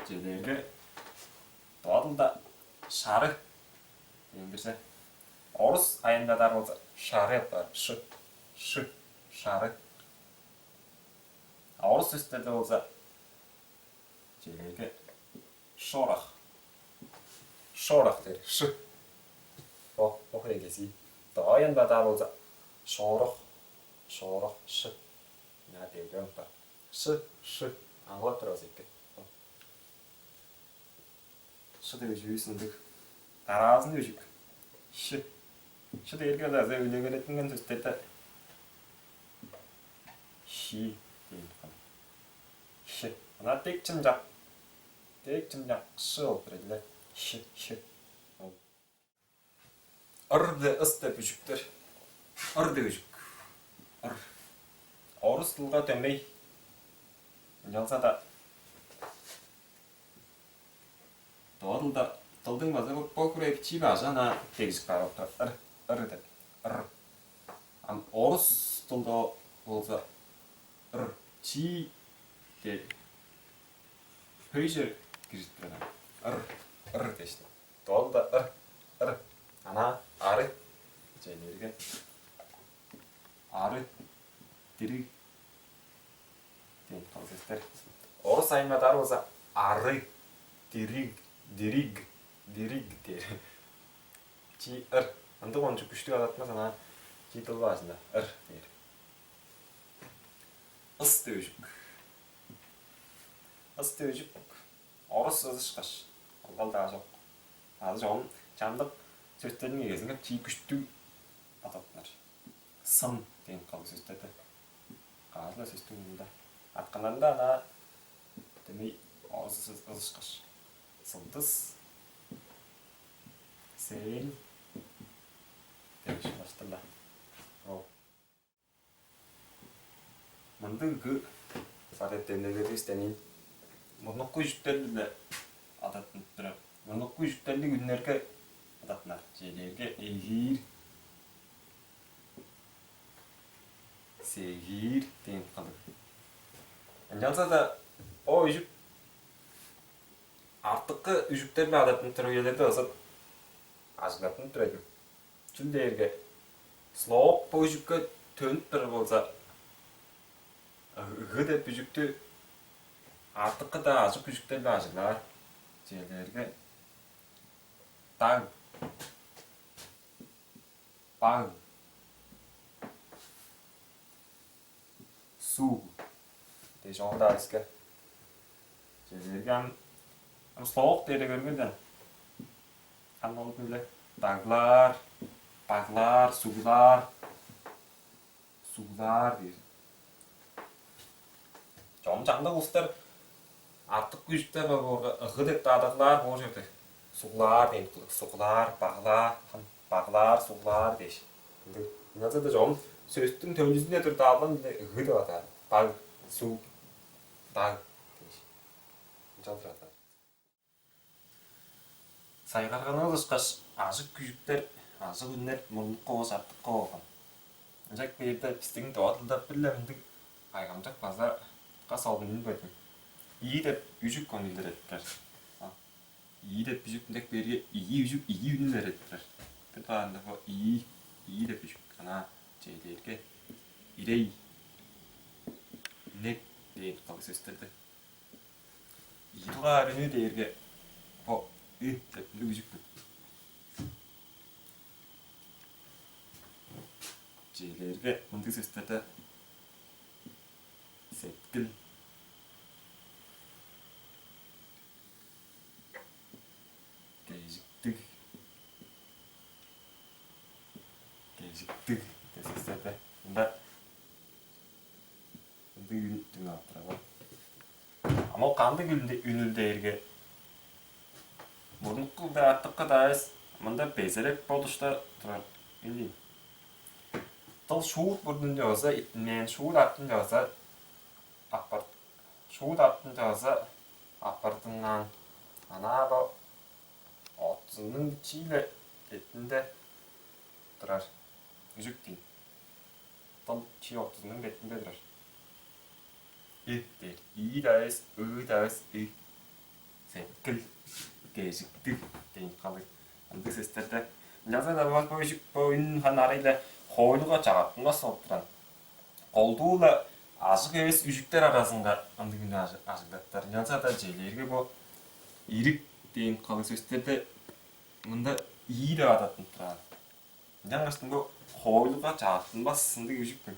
Чедерге дова дылда шары. Эндирсе, орус айында дар болза, шары бар. Шы, шы, шары. А орус сөстерде болза, чедерге шорох. Шорох дээр. Шы. Бо, бо хире кезии. Дова айында дар болза, шорох, шорох, шы. Мына делгем бар. Шы, шы. Аңгылап турар болза эки. Шы деп үжүүвүс ындыг. Дараазында үжүк. Шы. Шы дээрге база үлегелеттинген сөстерде ши деп калды. Шы. Ынаар дег чымчак. Дег чымчак шы болуп турар эле. Шы, шы. Ыр де ыс деп үжүктер. Ыр деп үжүк. Ыр. Орус дылга дөмей. Ынчалза-даа дова дылда, дылдың база бо, бо хире бичии бажы ана дегжип каап турар. Ыр, ыр деп. Ыр. Ам орус дылда болза ыр, чи деп хөй чер киржип турар. Ыр, ыр дээш. Дова дылда ыр, ыр. Ана ары. Чедерге ары, дириг дээн кылдыр сөстер. Орус айында дар болза, ары, дириг, дириг, дириг дээр. Чи ыр. Ындыг кончуг күштүг адатпас, ана чи дыл бажында ыр дээр. Ыс деп үжүк. Ыс деп үжүк. Орус ызышкаш, ылгал-даа чок. Азы чогум чамдык сөстерниң эгезинге чии күштүг адаттынар. Сын дээн калдыг сөстерде. Каажы-ла сөстүң мурнунда. Артканнарында ана дөмей орус ызышкаш. Сылдыс, сээли деп шыдашты-ла. Ол. Мындыг г садет демнелердивистен ийин. Мурнуку үжүктер-биле адаттынып турар. Мурнуку үжүктерлиг үннерге адаттынар. Чижээлээрге, эгиир, сегиир дээн кылдыг. Ынчалза-даа о үжүк артыкы үжүктер-биле адаттынып турар үелерде ызып ажыглаттынып турар ийин. Чүл дээрге, слог бо үжүкке төнүп турар болза, г деп үжүктү артыкы-даа ажык үжүктер-биле ажыглаар. Чижээлээрге, даг, баг, суг дээш, оон-даа өске. Чижээлээрге, ам, ам слог дээрге көрүңер даан. Ам ол-биле даглаар, баглаар, суглаар, суглаар дээр. Чогум чамдык улустар артык үжүктер бар боорга, ыгы деп-даа адыглаар боор чорду. Суглаар дээн кылдыр. Суглаар, баглаар, баглаар, суглаар дээш. Ындыг. Ынчалза-даа чогум сөстүң төнчүзүнде тур даалган-биле ыгы деп адаар. Баг, суг, даг дээш. Ынчалдыр адаар. Сайгарганывыс ышкаш, ажык үжүктер, ажык үннер мурнуку болгаш артыкы болган. Ынчап кээрде, бистиң тыва дылда бир-ле мындыг кайгамчык база кас ол үнү көрдүм. «И» деп үжүк ону илередип турар. А, «и» деп үжүк, ынчап кээрге, ийи үжүк, ийи үнү илередип турар. Бир дугаарында бо «и», «и» деп үжүк. Ана чижээлээрге, ирей, инек дээн кылдыг сөстерде. Ийи дугаар үнү дээрге бо «ы» деп ындыг үжүк. Чижээлээрге, мындыг сөстерде: сеткил, кежиктиг, кежиктиг деп сөстерде. Мында ындыг үн дыңнап турар. Ам ол кандыг үнүл дээрге, мурнуку-даа, артыкы-даа эвес, мында безерек болуш-даа турар. Ындыг. Дыл шуут мурнунче база иттинмээн, шуут артынче база аппар-, шуут артынче база аппардынмаан. Анаа бо оттузунуң чииле бетинде турар үжүк дийин. Дыл чии оттузунуң бетинде турар. И дээр. И-даа эвес, ы-даа эвес, и. Сеткил, кежиктиг дээн калыг. Ындыг сөстерде. Ынчалза-даа бо, бо үжүк, бо үн ханы арай-ла хоойлуга чагыртынмас болуп турган. Колдуу-ла ажык эвес үжүктер аразынга ындыг үн ажы-, ажыглаттар. Ынчалза-даа чижээлээрге бо ирик дээн калыг сөстерде мында и деп адаттынып турар. Ынчангаштың бо хоойлуга чагыртынмас ындыг үжүк-күн.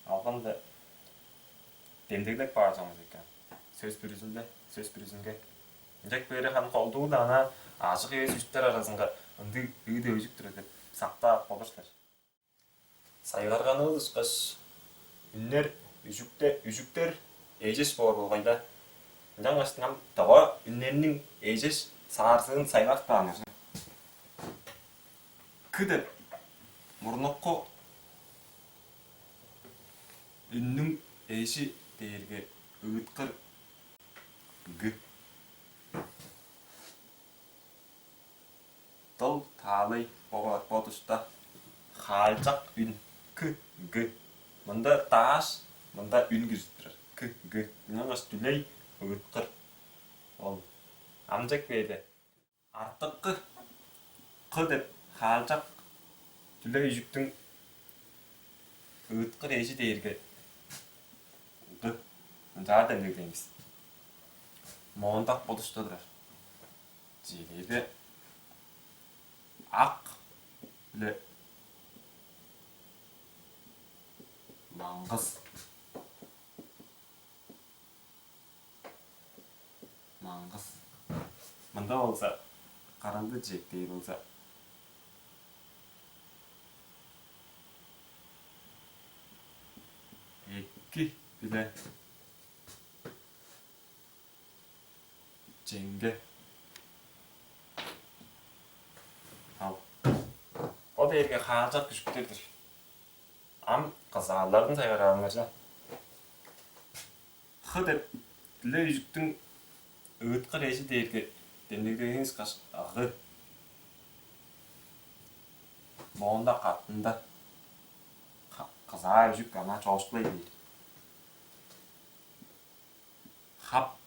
Албан-даа демдеглеп каар чогумза экен. Сөс бүрүзүнде, сөс бүрүзүнге. Ынчап бээрге ханы колдуу-ла анаа ажык эвес үжүктер аразынга ындыг ы деп үжүк турар деп сактап ап болур силер. Сайгарганывыс ышкаш, үннер үжүкте, үжүктер эжеш боор болгай-ла. Ынчангаштың ам тыва үннерниң эжеш саарзыын сайгарып каан. К деп мурнуку үннүң эжи дээрге ыыткыр г. Дыл таалай бо, бо тушта хаалчак үн к, г. Мында дааш, мында үн киржип турар. К, г. Ынчангаш дүлей ыыткыр. Ол амчак бээде. Артыкы к деп хаалчак дүлей үжүктүң ыыткыр эжи дээрге г. Ынчаар демдеглээн бис. Моондак бо тушта турар. Чижээлээрге ак биле маңгыс. Маңгыс. Мында болза, каранды чижектээр болза, эки биле чеңге. Ал. Бо дээрге хаалчак үжүктер-дир. Ам кызааларын сайгараалыңарза. Х деп диле үжүктүң ыыткыр эжи дээрге демдеглээн ышкаш г. Моонда катында ка-, кызаа үжүк аңаа чоокшулай бээр. Хап.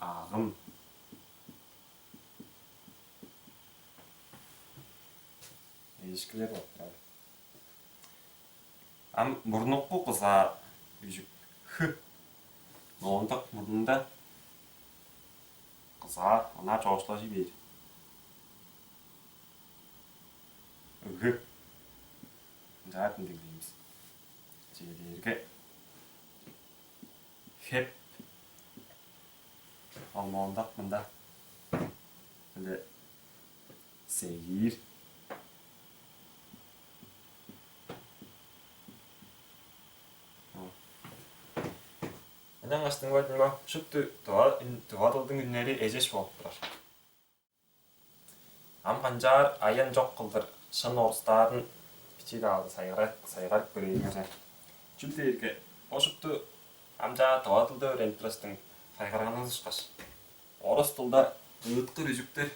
Агым. Эжикилер болуп турар. Ам мурнуку кызаа үжүк х. Оондак мурнунда кызаа аңаа чоокшулажы бээр. Ыгы. Ынчаар демдеглээн бис. Чижээлээрге хеп. Ол моондак мында. Ынча сегиир. Ынчангаш дыңнавайн, шупту тыва үн-, тыва дылдың үннери эжеш болуп турар. Ам канчаар аян чок кылдыр шын орустаарын бичии-даа болза сайгарып, сайгарып көрээлиңер. Чүл дээрге, бо шупту ам чаа тыва дылды өөренип турар бистиң сайгарганывыс ышкаш. Орус дылда ыыткыр үжүктер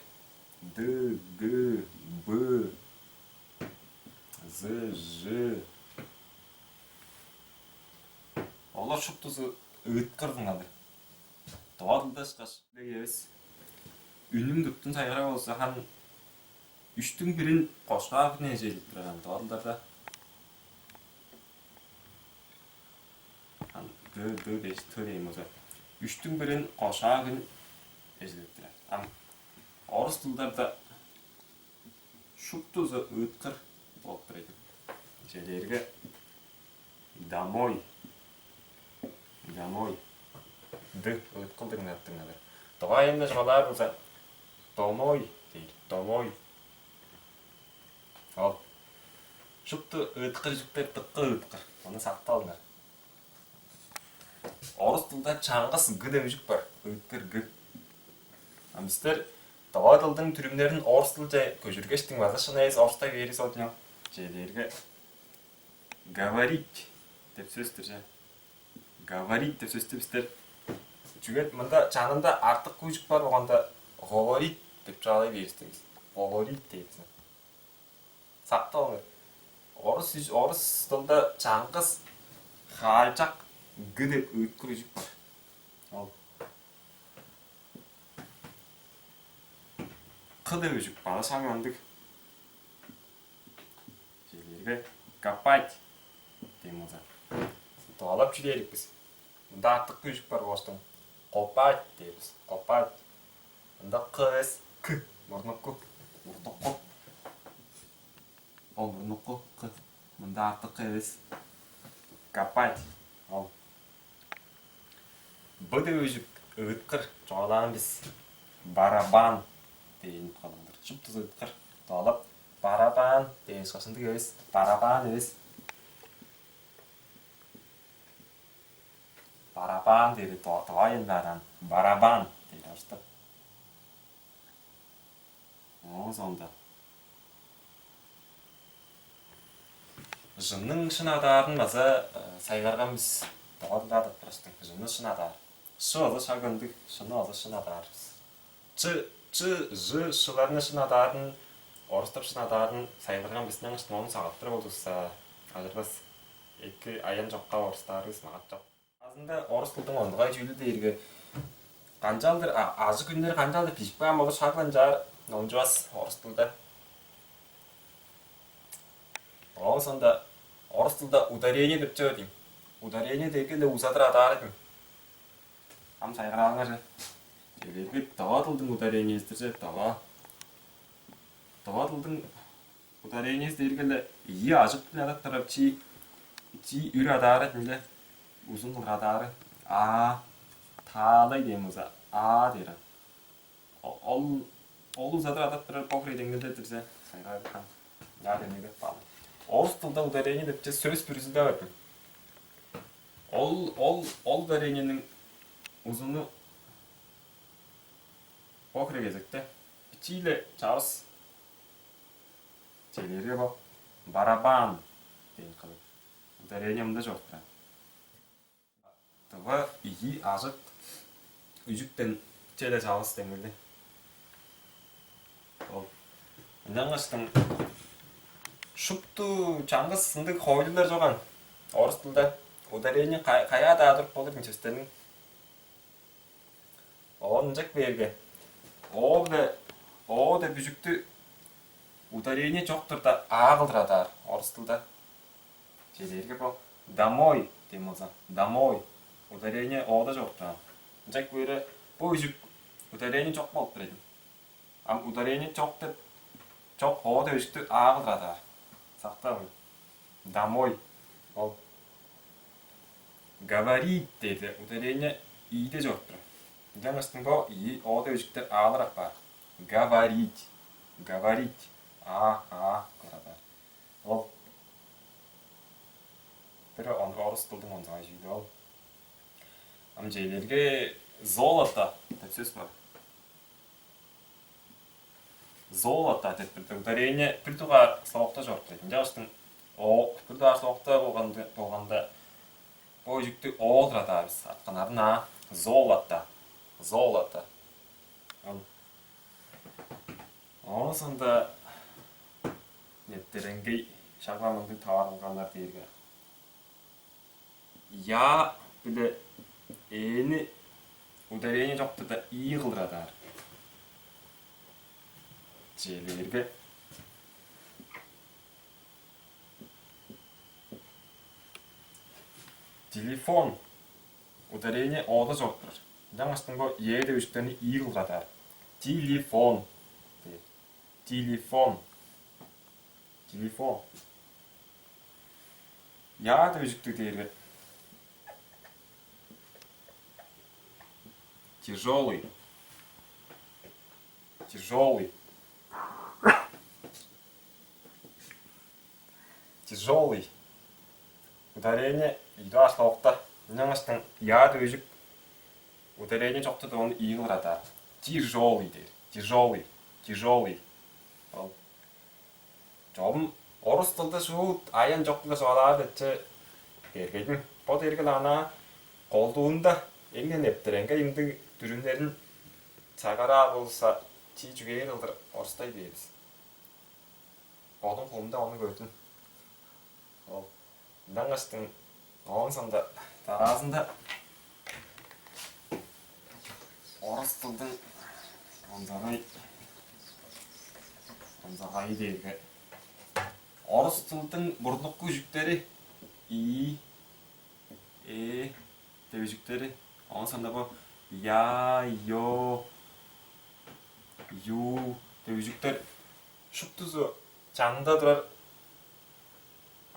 д, г, б, з, ж. Олар шуптузу ыыткыр дыңнадыр. Тыва дылда ышкаш. Эвес. Үннүң туттун сайгарар болза, хан үштүң бирин кошкаак үн эжелип турар ам тыва дылдарда. Хан д, д дээш, т дээн болза, үштүң бирин кошкаак үн эжелип турар. Ам орус дылдарда шуптузу ыыткыр болуп турар экен. Чижээлээрге домой. Домой. Д ыыткылдыг ынак дыңнадыр. Дугайында чугаалаар болза, домой дээр. Домой. Ол шупту ыыткыр үжүктер дыкка ыыткыр. Ону сактып алыңар. Орус дылда чаңгыс г деп үжүк бар. Ыыткыр г. А бистер Тыва дылдың түрүмнерин орус дылче көжүргештиң база шын эвес орустай бээри ол-дур ийин. Чижээлээрге, говорить деп сөс-түр че. Говорить деп сөстү бистер, чүге мында чанында артыкы үжүк бар болганда, говорить деп чугаалай бээр бис. Говорить дээр бис. Сактып алыңар. Орус үж-, орус дылда чаңгыс хаалчак «г» деп ыыткыр үжүк бар. Ол «к» деп үжүк база шак ындыг. Чижээлээрге, копать дээн болза, тывалап чүү дээр бис? Мында артыкы үжүк бар болгаштың, копать дээр бис. Копать. Мында «к» эвес, «к», мурнуку, мурнуку. Ол мурнуку «к». Мында артыкы эвес. Копать. Ол «б» деп үжүк ыыткыр чугаалаан бис. Барабан дээн кылдыр. Шупту ыыткыр. Тывалап, барабан дээш, ышкаш ындыг эвес. Барабан эвес. Барабан дээри тыва, тыва ындаадан. Барабан дээри орустап. Ооң соонда «ж»-ның шын адаарын база, э, сайгарган бис. Тыва дылда адап тургаштың, «ж»-ны шын адаар. «Ш» база шак ындыг, «ш»-ны база шын адаар бис. «Ч», «ч», «ж», «ш»-ларны шын адаарын, орустап шын адаарын сайгарган бис. Ынчангаштың ону сагыптыр болзувусса, ажырбас. Эки аян чокка орустаарывыс магат чок. Азында орус дылдың ондугай чүүлү дээрге, канчалдыр, а, ажы-күннер канчалдыр бижип каан болур, шак ынчаар номчувас орус дылда. Ооң соонда орус дылда ударение деп чүве дийин. Ударение дээрге-ле узадыр адаары дийин. Ам сайгаралыңар че. Чижээлээрге, тыва дылдың ударениези-дир че, тыва. Тыва дылдың ударениези дээрге-ле ийи ажык-биле адап турар, чи, чи үр адаары дийин-ле, узун кылдыр адаары. А, таалай дээн болза, а дээр. О-, ол, ол узадыр адап турар бо хире деңнелде-дир че, сайгарган. Я деңнелде баалы. Орус дылда ударение деп че сөс бүрүзүнде бар. Ол, ол, ол ударениениң узуну бо хире кезекте бичии-ле чавыс. Чижээлээрге, бо барабан дээн кылдыр. Ударение мында чоруп турар. Тыва ийи ажык үжүктен чеде чавыс деңнели. Ол. Ынчангаштың шупту чаңгыс ындыг хоойлулар чоган. Орус дылда ударение кай-, каяа-даа туруп болур дийин сөстерниң. Оон ынчап кээрге, «о» биле «о» деп үжүктү ударение чок турда, «а» кылдыр адаар орус дылда. Чижээлээрге, бо «домой» дээн болза, «домой». Ударение «о»-да чоруп турар. Ынчап кээрге, бо үжүк ударение чок болуп турар ийин. Ам ударение чок деп, чок «о» деп үжүктү «а» кылдыр адаар. Сактап алыңар. «Домой». Ол «говорить» дээрде ударение «и»де чоруп турар. Ынчангаштың бо «и», «о» деп үжүктер аалыр апаар. «Говорить». «Говорить». «А», «а» кылдыр адаар. Ол бир он-, орус дылдың ондугай чүүлү ол. Ам чижээлээрге, «золото» деп сөс бар. «Золото» деп бир ударение бир дугаар слогта чоруп турар. Ынчангаштың «о» бир дугаар слогта болганда, болганда, бо үжүктү «о» кылдыр адаар бис. Арткан арын «а». «Золото». «Золото». Ол. Оон соонда нептереңгей шагга мындыг таварылгалар дээрге, «я» биле «э»-ни ударение чок турда, «и» кылдыр адаар. Чижээлээрге, «телефон». Ударение «о»-да чоруп турар. Ынчангаштың бо «е» деп үжүктерни «и» кылдыр адаар. «Телефон» дээр. «Телефон». «Телефон». «Я» деп үжүктүг дээрге, «тяжёлый». «Тяжёлый». «Тяжёлый». Ударение ийи дугаар слогта. Ынчангаштың «я» деп үжүк ударение чок турда, ону «и» кылдыр адаар. «Тяжёлый» дээр. Тяжёлый, тяжёлый. Ол чогум орус дылды шуут аян чок-биле чугаалаар деп чүве бергедим. Бо дээрге-ле анаа колдуунда эң нептереңге ындыг дүрүмнерин чагараар болза, чии чүгээр кылдыр орустай бээр бис. Бодум хуумда ону көрдүм. Ол ынчангаштың ооң соонда дараазында орус дылдың онзагай, онзагайы дээрге орус дылдың мурнуку үжүктери и, э деп үжүктери, ооң соонда бо я, ё, ю деп үжүктер шуптузу чанында турар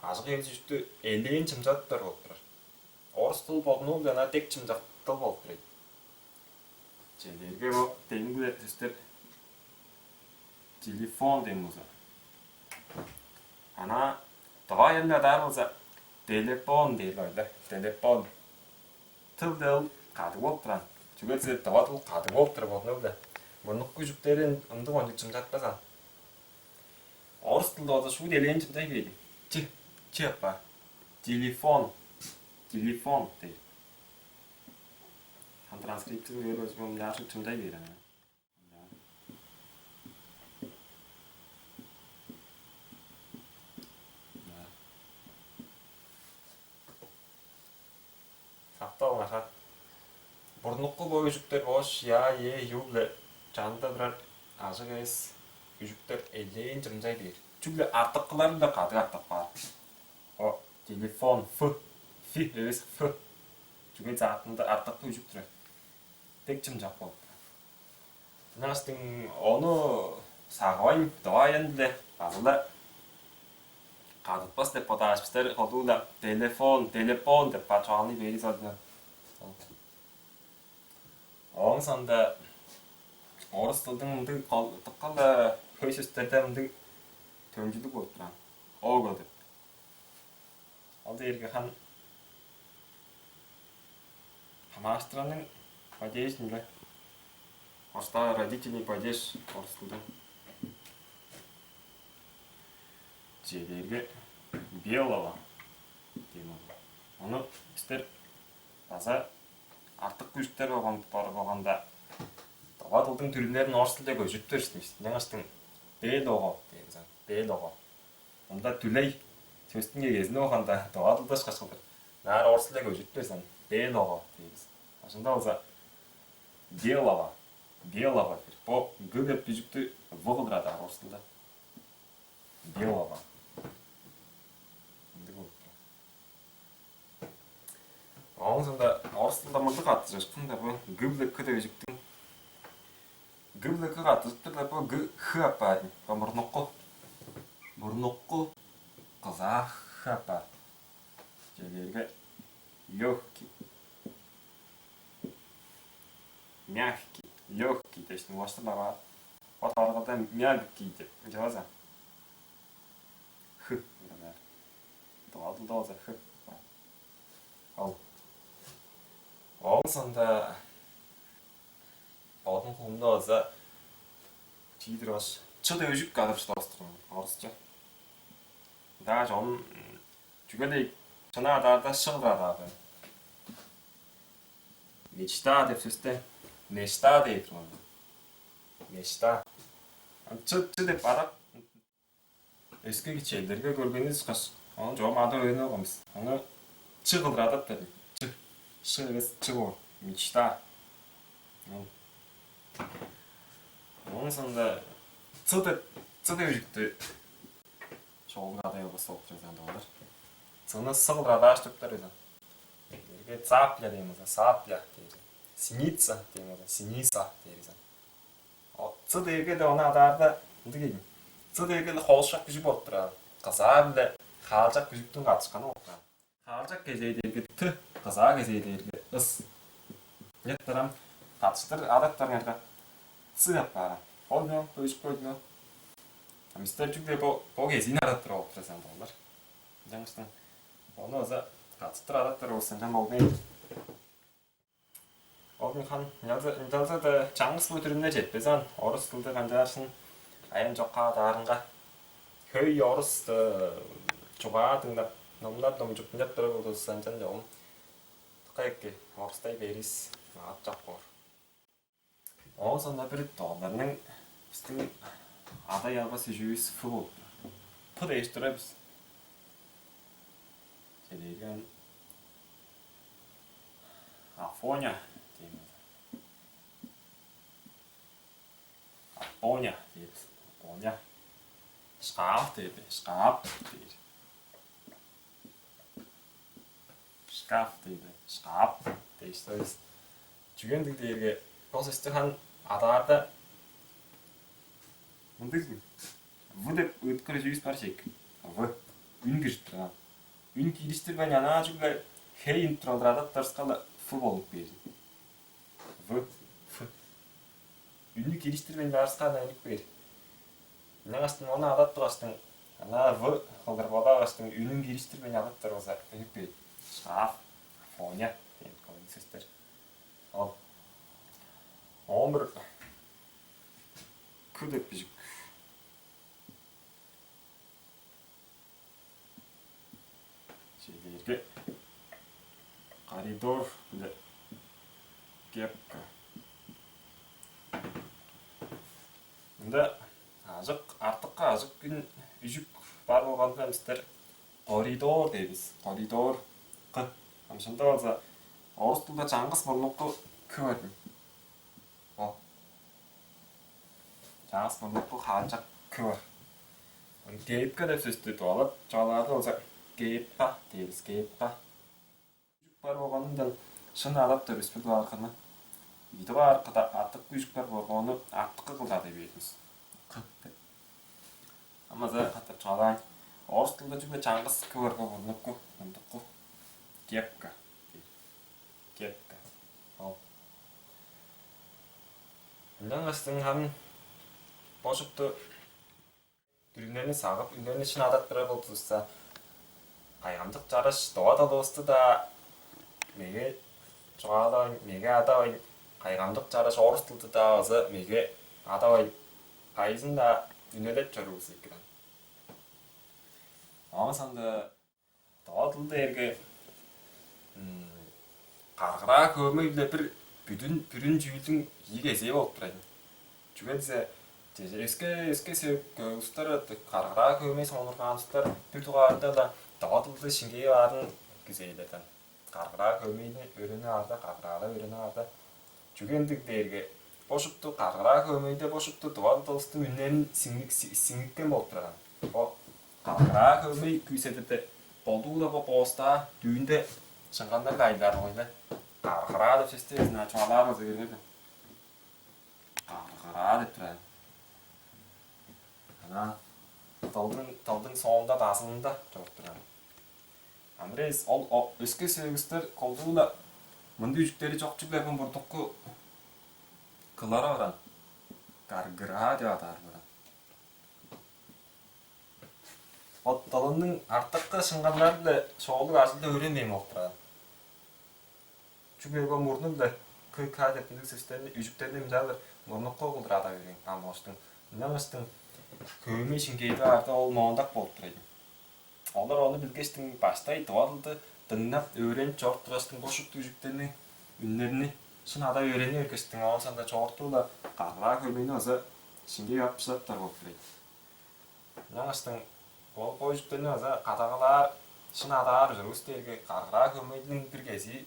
ажык эвес үжүктү элээн чымчадыптар болуп турар. Орус дыл бодунуң-биле ынаар дег чымчактыг болуп турар. Чижээлээрге, бо деңги-биле сөстер телефон дээн болза, анаа тыва аяннар адаар болза, телепон дээр-ле, телепон. Тыл-дыл кадыг болуп турар. Чүге дизе тыва дыл кадыг болуп турар бодунуң-биле. Мурнуку үжүктерин ындыг кончуг чымчатпас аан. Орус дылда болза шуут элээн чымчай бээр. Ч, ч апаар. Телефон. Телефон дээр. Ам транскрипцияны көөр болза, мынчаар шуут чымчай бээр аан. Сактып алыңар, ха. Мурнуку бо үжүктер болгаш я, е, ю-биле чанында турар ажык эвес үжүктер элээн чымчай бээр. Чүгле артыкылары-биле кадыг артып каар. О, телефон, ф, фи эвес, ф. Чүге дизе артында артыкы үжүк турар. Дег чымчак болуп турар. Ынчангаштың ону сагывайн, тыва аянны-биле база-ла кадытпас деп бодааш, бистер колдуу-ла телефон, телепон деп база чугаалай бээр бис ол. Ооң соонда орус дылдың мындыг кол-, дыка-ла хөй сөстерде мындыг төнчүлүг болуп турар. Ого деп. Ол дээрге хан хамаарыштырының падежинде. Орустаар родительный падеж орус дылдың. Чижээлээрге, белого дээн болду. Ону бистер база артык үжүктер болган, бар болганда, тыва дылдың дүрүмнерин орус дилге көжүрүптер бис. Ынчангаштың белого дээн болза, белого. Мында дүлей сөстүң эгезинде болганда, тыва дылда ышкаш кылдыр. Ынаар орус дилге көжүрүптер бис, белого дээр бис. А шынында болза белого, белого дээр. Бо г деп үжүктү в кылдыр адаар орус дылда. Белого. Ындыг болуп турар. Ооң соонда орус дылда мындыг каттыжыышкын-дыр бо, г биле к деп үжүктүң. Г биле к каттыжып тур-ла, бо г, х апаар. Бо мурнуку. Мурнуку кызаа х апаар. Чижээлээрге, лёгкий, мягкий, лёгкий дээштиң улаштыр-ла баар. Бо таварылгада мягкий деп ынча база х ынча баар. Тыва дылда болза х баар. Ол. Ооң соонда бодум хуумда болза чиидир ош, ч деп үжүк кадып шыдавас турган орусча. Даже ону, м, чүге дег, шынап адаарда, ш кылдыр адаар. Мечта деп сөсте мешта дээр турган. Мешта. Ам ч, ч деп адап, өске кичээлдерге көргенивис ышкаш, ону чогум адап өөренип алган бис. Ону ч кылдыр адап берди. Ч. Ш эвес, ч боор. Мечта. Ол. Ооң соонда ц деп, ц деп үжүктү чогум адай албас болуп турар эвес аан, товалар. Ц-ны с кылдыр адааш туруптар эвес аан. Эрге цапля дээн болза, сапля дээр. Синица дээн болза, синиса дээр эвес аан. О, ц дээрге-ле ону адаарда ындыг ийин. Ц дээрге-ле холушкак үжүк болуп турар. Кызаа-биле хаалчак үжүктүң катышканы болуп турар. Хаалчак кезээ дээрге т, кызаа кезээ дээрге ыс. Ыяттарам катыштыр адап турарыңарга, ц апаар. Ол нё, бөжүк бо нё. А бистер чүгле бо, бо кезиин адап турар болуп турар болар. Ынчангаштың ону база катыштыр адап турар болза, ынчан болбайн. Ол хан ынчалза-даа чаңгыс бо дүрүмнер четпес аан, орус дылды канчааршын аян чокка адаарынга. Хөй орус чугаа дыңнап, номнар номчуп, ынчап турар болзувусса, ынчан чогум дыка эки орустай берис маап чок боор. Оон соонда бир долларның бистиң ада-ялбас үжүүвүс фы болуп турар. Фы дээш турар бис. Чедээрген Афоня дейм. Афоня дейбиз. Афоня. Шкаф дейби. Шкаф дээр. Шкаф дейби. Шкаф дээш турар бис. Чүге ындыг дээрге, ол сөстү хан адаарда мындыг в деп ыыткыр үжүүвүс бар чек. В. Үн кирип турган. Үн кириштирбейн, анаа чүгле хей үнүп туралдыр адап турарывыска-ла ф болуп бээр. В, ф. Үннү кириштирбейн чаарышкаан үнүп бээр. Ынчангаштың ону адап тургаштың, анаа в кылдыр бодаагаштың, үнүн кириштирбейн адап турар болза, үнүп бээр. Шкаф, Афоня деген кылын сөстер. Ол. Оон бир кү деп бижик. Чейлерге коридор биле кепка. Мында ажык, артыкка ажык үн, үжүк бар болганда, бистер коридор дейбиз. Коридор. Кы. Ам шында болза, орус дылда чаңгыс мурнукку кы бар. Ол. Чаңгыс мурнукку хаанчак кы бар. Кепка деп сөстү тывалап чугаалаарда болза, кепка дээбис, кепка. Үжүк бар болганындан шын адап тур бис бир дугаарганы. Ийи дугааргада артык үжүк бар болганы артыкы кылдыр дей бердивис. Кы деп. Амаза катап чугаалаайн. Орус дылда чүгле чаңгыс кы бар бо, мурнукку, мурнукку. Кепка. Кепка. Ол. Ынчангаштың харын бо шупту дүрүмнерни сагып, үннерни шын адап турар болзувусса, кайгамчык чараш тыва дылывысты-даа меге чугаалавайн, меге адавайн, кайгамчык чараш орус дылды-даа база меге адавайн, кайызын-даа үнелеп чоруур эки-дир. Ооң соонда тыва дыл дээрге каргыраа-хөөмей-биле бир бүдүн, бүрүн чүүлдүң ийи кезээ болуп турар ийин. Чүге дизе, чеже өске, өске сөөлүг улустар, каргыраа-хөөмей сонуургаан улустар бир дугаарында-ла тыва дылды шиңгээп аарын күзээр-дир. Каргыраа-хөөмейни өөренип аарда, каргыраалап өөренип аарда. Чүге ындыг дээрге, бо шупту каргыраа-хөөмейде бо шупту тыва дылывыстың үннерин сиңник-, си-, сиңниккен болуп турар. Бо каргыраа-хөөмей күүседирде, болдуг-ла бо боостаа, дүүнде шыңганнар-даа айлаар болгай-ла. Каргыраа деп сөстү безин чугаалаар болза, көрүңер даан. Каргыраа деп турар. Анаа дылдың, дылдың соонда, дазылында чоруп турар. Ам бир эвес ол, о, өске сөөлүг улустар колдуу-ла мындыг үжүктери чок чүгле бо мурнукку кылары баран, каргыраа деп адаар баран. Ол дылының артыкы шыңганнары-биле шоолуг ажылды өөренмейн болуп турар. Чүге бо мурну-биле к, к деп ындыг сөстерни, үжүктерни мынчалдыр мурнукку кылдыр адап берген ам оштуң. Ынчангаштың хөөмей шиңгээди баарда, ол моондак болуп турар ийин. Олар ону билгештиң, баштай тыва дылды дыңнап, өөренип чоруп тургаштың, бо шупту үжүктерни, үннерни шын адап өөрени бергештиң, оон соонда чоорту-ла каргыраа-хөөмейни база шиңгеп ап шыдаптар болуп турар ийин. Ынчангаштың ол бо үжүктерни база кадагалаар, шын адаар ужурлуг дээрге каргыраа-хөөмейниң бир кезии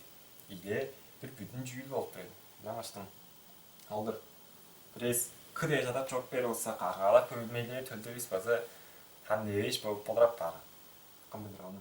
ийилээ бир бүдүн чүүл болуп турар ийин. Ынчангаштың ол-дур. Бир эвес к дээш адап чоруп бээр болза, каргыраалап-хөөмейлээр төлдевис база харын эвээш болуп болур апаар. Кым билир ону.